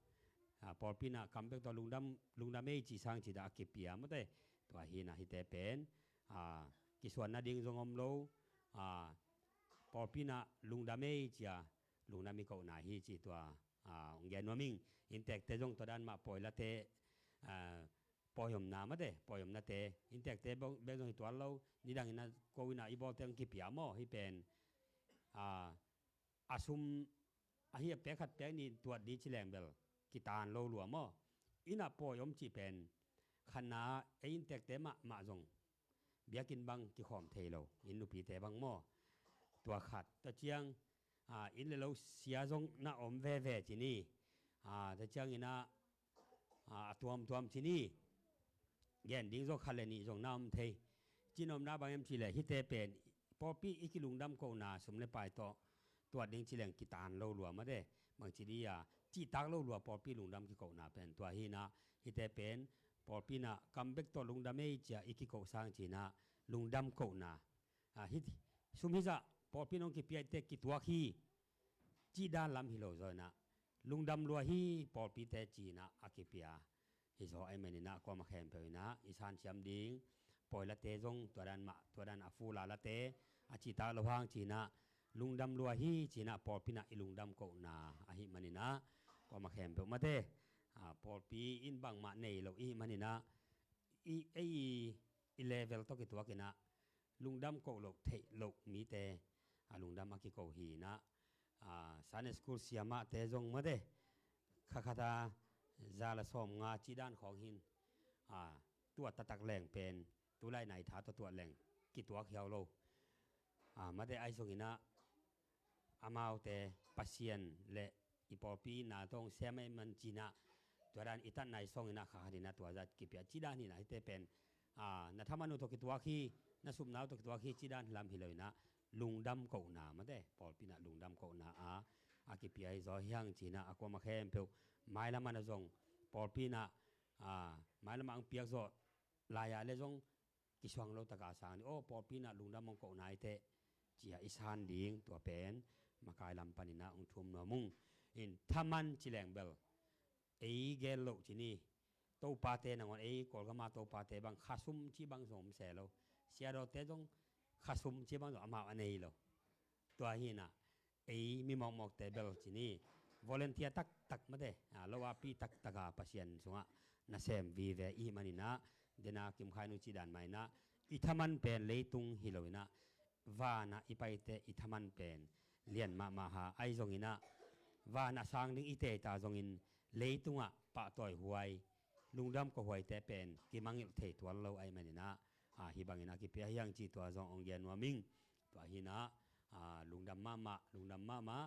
a, pawlpi inah kam bek tawh lungdam, lungdam ei cih sang cih dah a kipia mate. Tua hinah hihte pen, a, kisuan nading zong om lo, a, pawlpi inah lungdam ei cia lungdam i kohna hi cih tua, a, ong gen nuam ing. Inntekte zong tua dan mah pawilate, a, pawi omna mate, pawi omnate inntekte bek, bek zong hi tuan lo, nidangin a ko inah i bawlte hong kipia maw? Hih pen, a, a sum ahi a pek khat pek nih tuat ding ci leng bel kitan lo lua maw? Innah pawi om cih pen khatna ei inntekte mahmah zong biakinn bang kikhawm thei lo, inn nupite bang maw? Tua khat, tua ciang, a, inn le lo sia zong na om veve ci ni. A, tua cianginah, a, a tuamtuam ci ni. Gen ding zong khat le nih zong na om thei. Cinopna bang em cih leh hihte pen pawlpi i kilungdam kohna sum le pai tawh tuat ding ci leng kitan lo lua mate. Bangci dih a cihtak lo lua pawlpi lungdam kikohna pen tua hinah hihte pen pawlpi inah kam bek tawh lungdam ei cia i kikoh sang cinah lungdam kohna. A, hih sum hizah pawlpi in hong kipia i tek kituak hi cih dan lam hi lo zaw inah lungdam lua hi pawlpite cinah a kipia hi zaw. Amen inah kuamah khempeuh inah i sanciam ding pawilate zong tua dan mah, tua dan a fula late, a cihtak lo hang cinah lungdam lua hi cinah pawlpi inah i lungdam kohna ahi maninah kuamah khempeuh mate, a, pawlpi in bangmah nei lo ihi maninah i, ei i level tawh kituakinah lungdam koh loh theih loh mite a lungdam a kiko hinah, a, Sunday school siamahte zong mate khakhata za la sawm nga cidan khawng hin, a, tuah taktak leng pen tulai nai tha tawh tuah leng kituak hiau lo. A, mate ahi zonginah amaute Pasian le i pawlpi na tawh hong sem ahih man cinah tua dan i tatna i sawnginah kha khatinah tua zat kipia cidan hinah hite pen, a, na thaman uh tawh kituak hi, na supna uh tawh kituak hi cidan hilam hi loinah lungdam kohna mate pawlpi inah lungdam kohna a, a kipia hi zaw hiang cinah a kuamah khempeuh mailam ah na zong pawlpi inah, a, mailam ah ang piak zawh lai-ah le zong kisuang lo taka sang ni aw pawlpi inah lungdam hong kohna i teh cia i san ding tua pen makai lam paninah hong thum nuam ung. In thaman ci leng bel ei gel loh ci ni. Topate nangawn ei Kawlgama topate bang khasum ci bang zong om se lo. Siadawte zong khasum ci bang zong amau a nei lo. Tua hinah ei mi mawkmawkte bel ci ni volunteer taktak mate, a, lo a pi taktaka Pasian sungah nasem vive ihi maninah dena kimkhai nu cidan mah inah i thaman pen leitung hi loinah vanah i paite i thaman pen lian mahmah ha ahi zonginah vanah sang ding i teita zongin leitungah pahtawi huai lungdam kohhuaite pen kimangilh thei tuan lo ahi maninah, a, hih bangin a kipia hiang ci tua zong hong gen nuam ing. Tua hinah, a, lungdam mahmah lungdam mahmah.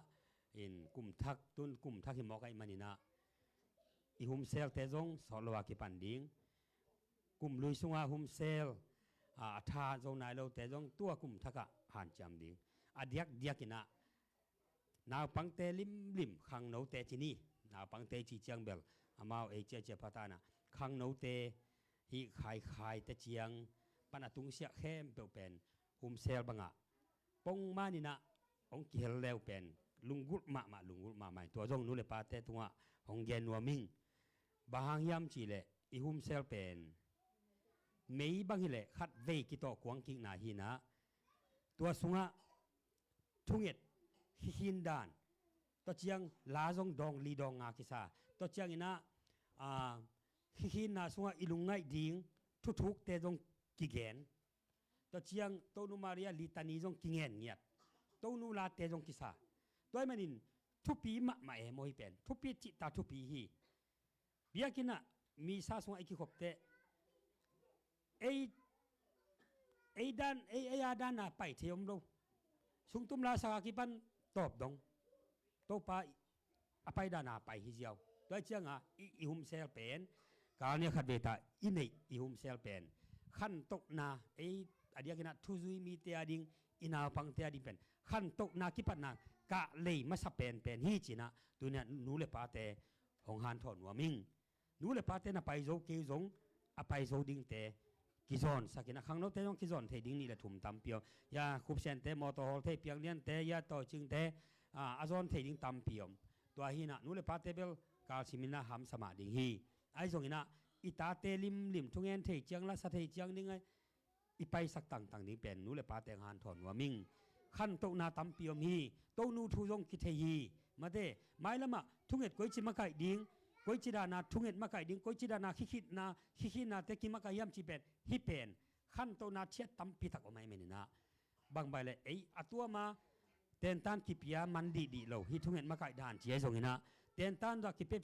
In kum thak tun kum thak hi mawk ahi maninah i humselte zong sawt lo a kipan ding. Kum lui sunga humsel, a, a tha zo nai lote zong tua kum thakah hanciam ding. A diakdiakinah naupangte limlim khangnote ci ni. Naupangte ci ciang bel amau ei ciacia phatanah khangnote hih khaikhaite ciang pan a tungsiah khempeuh pen humsel bangah pongmaninah hong kihel leu pen lunggulh mahmah lunggulh mahmah in tua zong nu le pate tungah hong gen nuam ing. Bang hang hiam cihleh i humsel pen mei bang hileh khat vei kitawh kuang kikna hinah tua sungah thunget khikhin dan tua ciang la zong dawng li dawng nga kisa tua cianginah, a, khikhinna sungah i lungngaih ding thuthukte zong kigen. Tua ciang Tonu Maria litani zong kingen ngiat. Tonu late zong kisa. Tua ahi manin thupi mahmah e maw hi pen. Thupi cihta thupi hi. Biakinnah misa sungah i kikhopteh ei, ei dan, ei, ei a dana pai thei om lo. Sungtum la saka kipan tawp dong. Topa a pai dana pai hi ziau. Tua cianga i, i humsel pen kal nia khat veta i neih i humsel pen khantohna ei a diakinah thuzui mite a ding i naupangte a ding pen khantohna kipatna kah lei masa penpen hi cinah tunia nu le pate hong hanthawn nuam ing. Nu le pate na pai zo kei zong a pai zo dingte kizawnsakin a khangnote zong kizawn thei ding nih le thum tampi om. Ya khupsente mawtaw hawl thei piangliante ya tawicingte, a, a zawn thei ding tampi om. Tua hinah nu le pate bel kalsiminah hamsa mah ding hi. Ahi zonginah i tate limlim thungen thei ciang lasa thei ciang ding ai i paisak tangtang ding pen nu le pate hong hanthawn nuam ing. Khantohna tampi om hi. Tonu thu zong kithei hi. Mate mailamah thunget koici makaih ding, koici dana thunget makaih ding, koici dana khikhitna, khikhinnate kimakaih hiam ci pen hih pen khantohna thiat tampi tak om ahi maninah bangbai le ei a tuama tentan kipia man dihdih lo hih thunget makaih dan ci ahi zonginah tentan zah kipia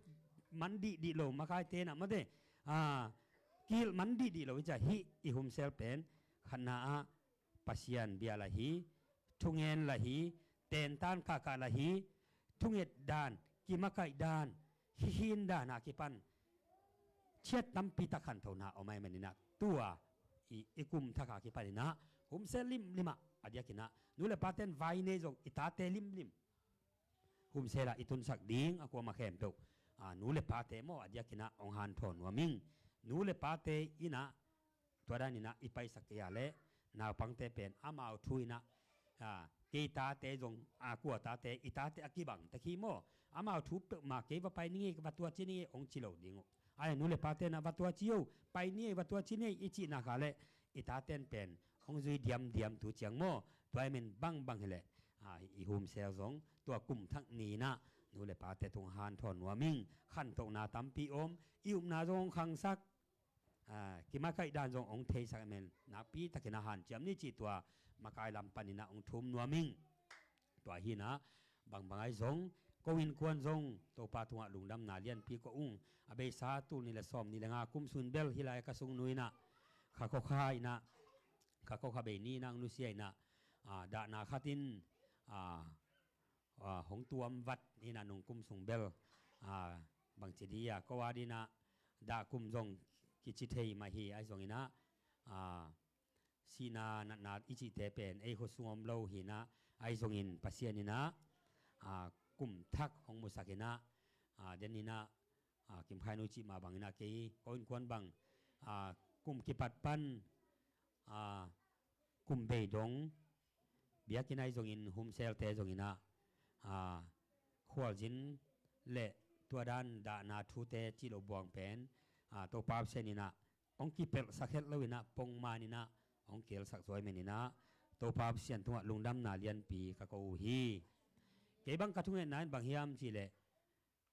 man dihdih lo makaih tenah mate, a, kihilh man dihdih lo hi cia hih i humsel pen khatna ah Pasian bia la hi, thungen la hi, tentan kahkah la hi, thunget dan kimakaih dan khikhin dana kipan thiat tampi tak khantohna om ahi maninah tua i, i kum thaka kipaninah humsel limlimah a diakinah nu le paten vai nei zong i tate limlim humsela i tunsak ding a kuama khempeuh, a, nu le pate maw a diakinah hong hanthawn nuam ing. Nu le pate inah tua daninah i paisak kei a le naupangte pen amau thu inah, a, kei tate zong a kua tate i tate a kibang tek hi maw amau thu peuhmah kei va pai ningei va tua ci ningei hong ci lo ding uh. Ai nu le pate na va tua ci uh pai ningei va tua ci ningei i cihna kha le i taten pen hong zui diamdiam tu ciang maw, tua i men bangbang hileh, a, i humsel zong tua kum thak ni-in ah nu le pate tung hanthawn nuam ing. Khantohna tampi om, i upna zong hong khangsak, a, kimakaih dan zong hong theisak i men nakpi takin ah hanciam ni cih tua makai lam panin ah hong thum nuam ing. Tua hi-in ah bangbang ahi zong, ko innkuan zong Topa tungah lungdamna lianpi ko ung. A beisa tul nih le sawm nih le nga kum sung bel hih lai ka sungnu in ah, kha khokha in ah, kha khokha bei ni-in ah nusia in ah, a, dahna khat in, a, a, hong tuam vat in ah nung kum sung bel, a, bangci ding a, ko a ding ah dah kum zong kici thei mah hi. Ahi zongin ah, a, sihna natna i cihte pen ei khua sung om lo hi-in ah, ahi zongin Pasian in ah, a, kum thak hong musak in ah, a, den in ah, a, Kim Khai Nu cih mah bangin ah kei ko innkuan bang, a, kum kipat pan, a, kum bei dong biakinn ahi zongin humselte zongin ah, a, khualzin le tua dan dahna thute cih loh buang pen, a, Topa Pasian in ah hong kipelhsak het lo in ah pongman in ah hong kelsak zaw i men in ah Topa Pasian tungah lungdamna lianpi ka ko uh hi. Kei bang ka thungetna in bang hiam cih leh,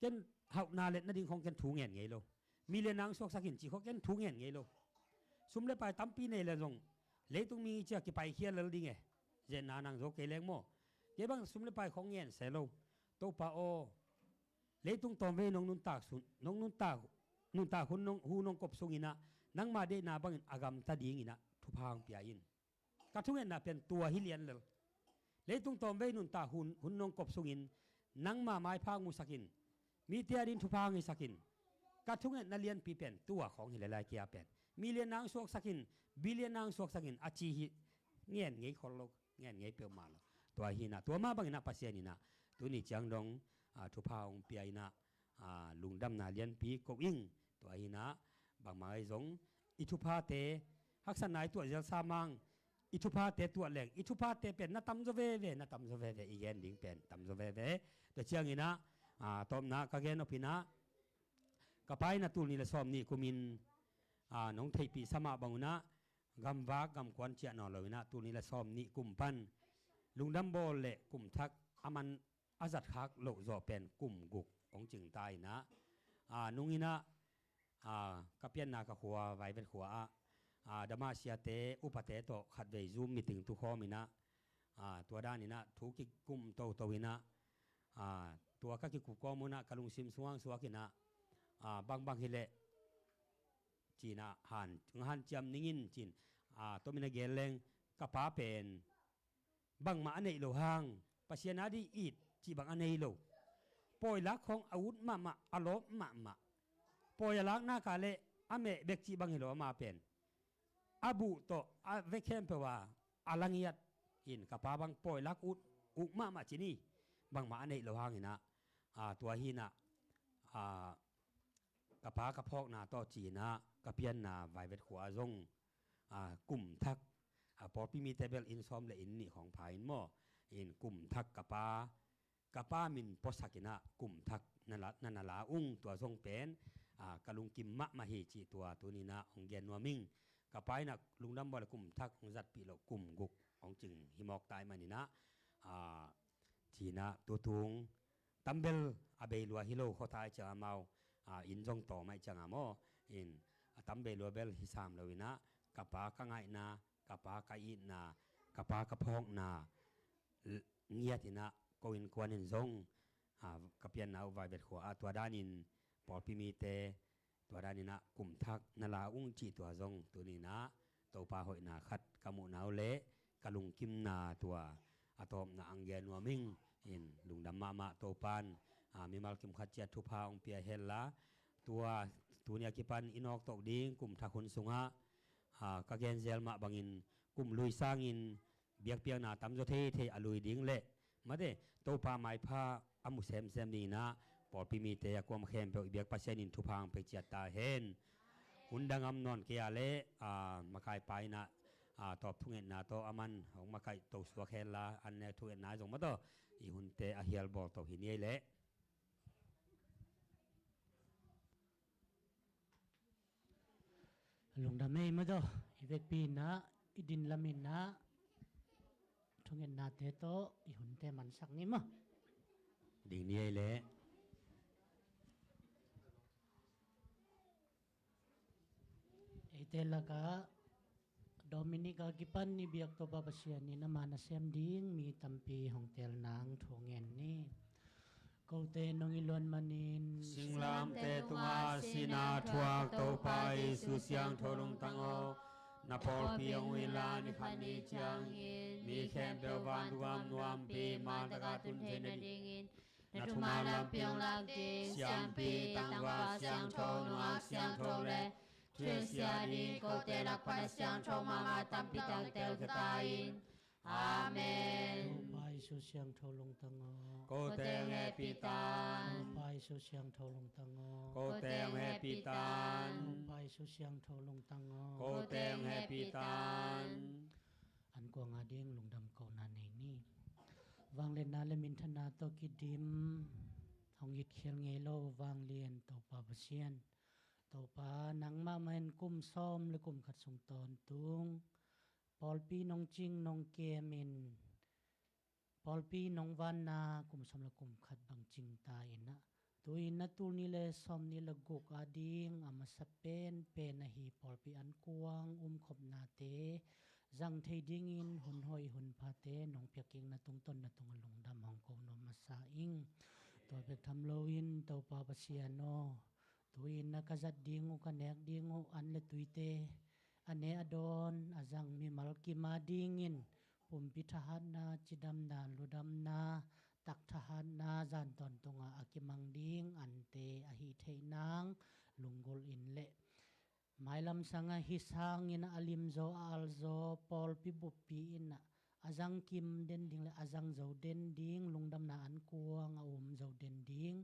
ken hauhna letna ding khong ken thu ngen ngei lo. Mi le nang suaksak in cih khong ken thu ngen ngei lo. Sum le pai tampi nei le zong leitung mi ciang kipaikhial lel ding e. Zetna nang zo kei leng maw. Kei bang sum le pai khong ngen se lo. Topa aw, leitung tawmvei nong nuntak sun, nong nuntak, nuntak hun nong, hu nong kop sungin ah nangma deihna bangin a gamta dingin ah thupha hong pia in. Ka thungetna pen tua hi lian lel. Leitung tawmvei nuntak hun, hun nong kop sungin nangma maipha hong musak in. Mite a ding thupha hong hisak in. Ka thungetna lianpi pen tua khong hi lel lai kei a pen. Mi le nang suaksak in, bi le nang suaksak in a ci hi. Ngen ngei khol lo, ngen ngei peuhmah lo. Tua hi-in ah, tua mah bangin ah Pasian in ah tuni ciang dong, a, thupha hong pia in ah, a, lungdamna lianpi ko ing. Tua hi-in ah bangmah ahi zong i thuphate, haksatna i tuah zelsa mang, i thuphate tuah leng, i thuphate pen na tamzaw veve, na tamzaw veve, i gen ding pen tamzaw veve. Tua ciangin ah, a, tawpna ka gen nop in ah, ka pa in ah tul nih le sawm nih kumin, a, nong theihpih sa mah bang un ah, gamvak gamkuan ciah nawn lo in ah tul nih le sawm nih kum pan lungdam bawl le kum thak a man a zat khak loh zawh pen kum guk hong cing ta in ah, a, nung in ah, a, ka pianna ka khua, Vaivet khua ah, a, Dama siate, upate tawh khatvei Zoom meeting tukhawm in ah, a, tua dan in ah thu kikum toto in ah, a, tua ka kikup kawm un ah ka lungsim sung hong suak in ah, a, bangbang hi leh ci-in ah han, hanciam ning in ci-in, a, tom in a gen leng, ka pa pen bangmah a neih loh hang, Pasian a ding it cih bang a nei lo. Pawilak khong a ut mahmah, a lawp mahmah. Pawi a lak nak leh a meh bek cih bang hi lo ama pen. A buh tawh a vek khempeuh a, a la ngiat in, ka pa bang pawilak ut, uk mahmah ci ni. Bangmah a neih loh hang in ah, a, tua hi in ah, a, ka pa ka phawkna tawh ci-in ah ka pianna Vaivet khua ah zong, a, kum thak, a, pawlpi mite bel inn sawm le inn nih khong pha in maw, in kum thak ka pa, ka pa min puasak in ah kum thak na la, na na la ung, tua zong pen, a, ka lungkim mahmah hi cih tua tuni in ah hong gen nuam ing. Ka pa in ah lungdam bawl le kum thak hong zatpih loh kum guk hong cing hi mawk ta ahih manin ah, a, ci-in ah tutung tambel a bei lua hi lo, khuata ahih ciang amau, a, inn zong tawm ahih ciang a maw, in, a, tambel lua bel hi sam lo in ah, ka pa ka ngaihna, ka pa ka itna, ka pa ka phawkna, l-, ngiat in ah ko innkuan in zong, a, ka pianna uh Vaivet khua ah tua danin pawlpi mite, tua danin ah kum thak na la ung cih tua zong tuni in ah Topa hoihna khat ka muhna uh leh ka lungkimna tua a tawpna hong gen nuam ing. In lungdam mahmah. Topa'n, a, mimal kim khat ciat thupha hong pia hen la, tua tuni a kipan i nawk toh ding kum thak hun sungah, a, ka gen zel mah bangin kum lui sangin biakpiakna tamzaw theithei a lui ding leh, mate, Topa maipha a mu semsem ding in ah pawlpi mite a kuamah khempeuh i biak Pasian in thupha hong pia ciat ta hen. Hun dang om nawn kei a leh, a, makaipa in ah, a, tawp thungetna tawh a man hong makaih to suak hen la, an nek thungetna zong maw tawh i hunte a hial bawl to hi ni ei leh. Lungdam ei maw tawh, I vekpi in ah, i din lam in ah, thungetnate tawh i hunte mansak ni maw? Ding ni ei leh. Eite lakah Dominic a kipan i biak Topa Pasian in ama nasem ding mi tampi hong tel nang thu ngen ni. Kote nong i luan manin, singlamteh tungah sihna thuak Topa Jesu siangtho lungtang aw, na pawlpi hong ui inla, ni khat ni ciangin mi khempeuh vantung gam nuampi mantakah tun theih nadingin na thuman lampi hong lak ding siampi tangval siangtho, nungak siangtho le thusia ding kote lakpan a siangtho mahmah tampi tang tel khia ta in. Amen. Topa Jesu siangtho lungtang aw, kote hong hehpih ta in. Topa Jesu siangtho lungtang aw, kote hong hehpih ta in. Topa Jesu siangtho lungtang aw, kote hong hehpih ta in. An kuang a ding lungdam kohna nei ni. Vangliatna le minthanna tawh kidim, hong it khial ngei lo vanglian Topa Pasian. Topa, nangmah mah in kum sawm le kum khat sung tawntung pawlpi nong cing nong kem in, pawlpi nong vanna kum sawm le kum khat bang cing ta in ah, tu-in na tul nih le sawm nih le guk a ding a masa penpen ahi pawlpi an kuang umkhopnate zang thei dingin hun hoih hun phate nong piak kikna tungtawn na tungah lungdam hong ko nuam masa ing. Tua bek tham loin Topa Pasian aw, tu-in na ka zat ding uh, ka nek ding uh an le tuite, a ne a dawn a zang mimal kim a dingin pumpi thahatna, cidamna, ludamna, tak thahatna zan tawntungah a kimang ding ante ahi theih nang lunggulh in le mailam sangah hih sangin a limzaw a alzaw pawlpi buppi in ah a zang kim den ding le a zang zo den ding, lungdamna an kuang a um zo den ding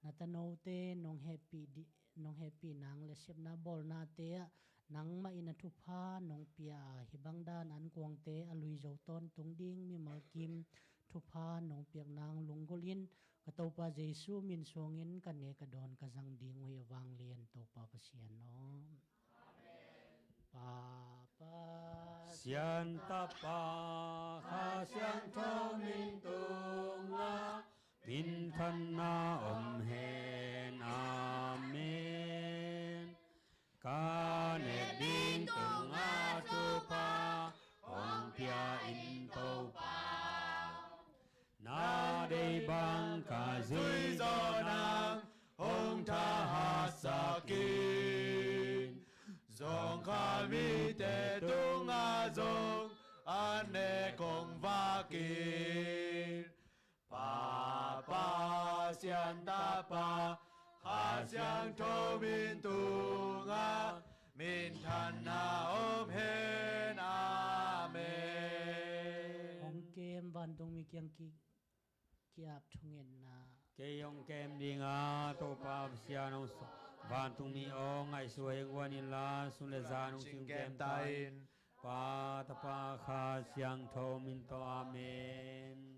na tanote nong hehpih di, nong hehpih nang le sepna bawlnate ah nangmah in a thupha nong pia a, hih bang dan an kuangte a lui zo tawntung ding mimal kim thupha nong piak nang lunggulh in, ka Topa Jesu min suangin ka ne ka dawn ka zang ding uh hi a vanglian Topa Pasian aw. Pa, Pa, Sian, Tapa, Kha Siangtho min tungah minthanna om hen. Amen. Ka nek ding tungah thupha hong pia in Topa, na deih bang ka zui zawh nang hong thahatsak in. Zawngkhal mite tungah zong an nek hong vak in. Pa, Pa, Sian, Tapa, Kha Siangtho min tungah minthanna om hen. Amen. Hong kem vantungmi kiang ki, ki-ap thungetna. Kei hong kem ding a, Topa Pasian hong sa, vantungmi aw, ngaihsut hong guan inla, sun le zan hong cing kem ta in. Pa, Tapa, Kha Siangtho min tawh. Amen.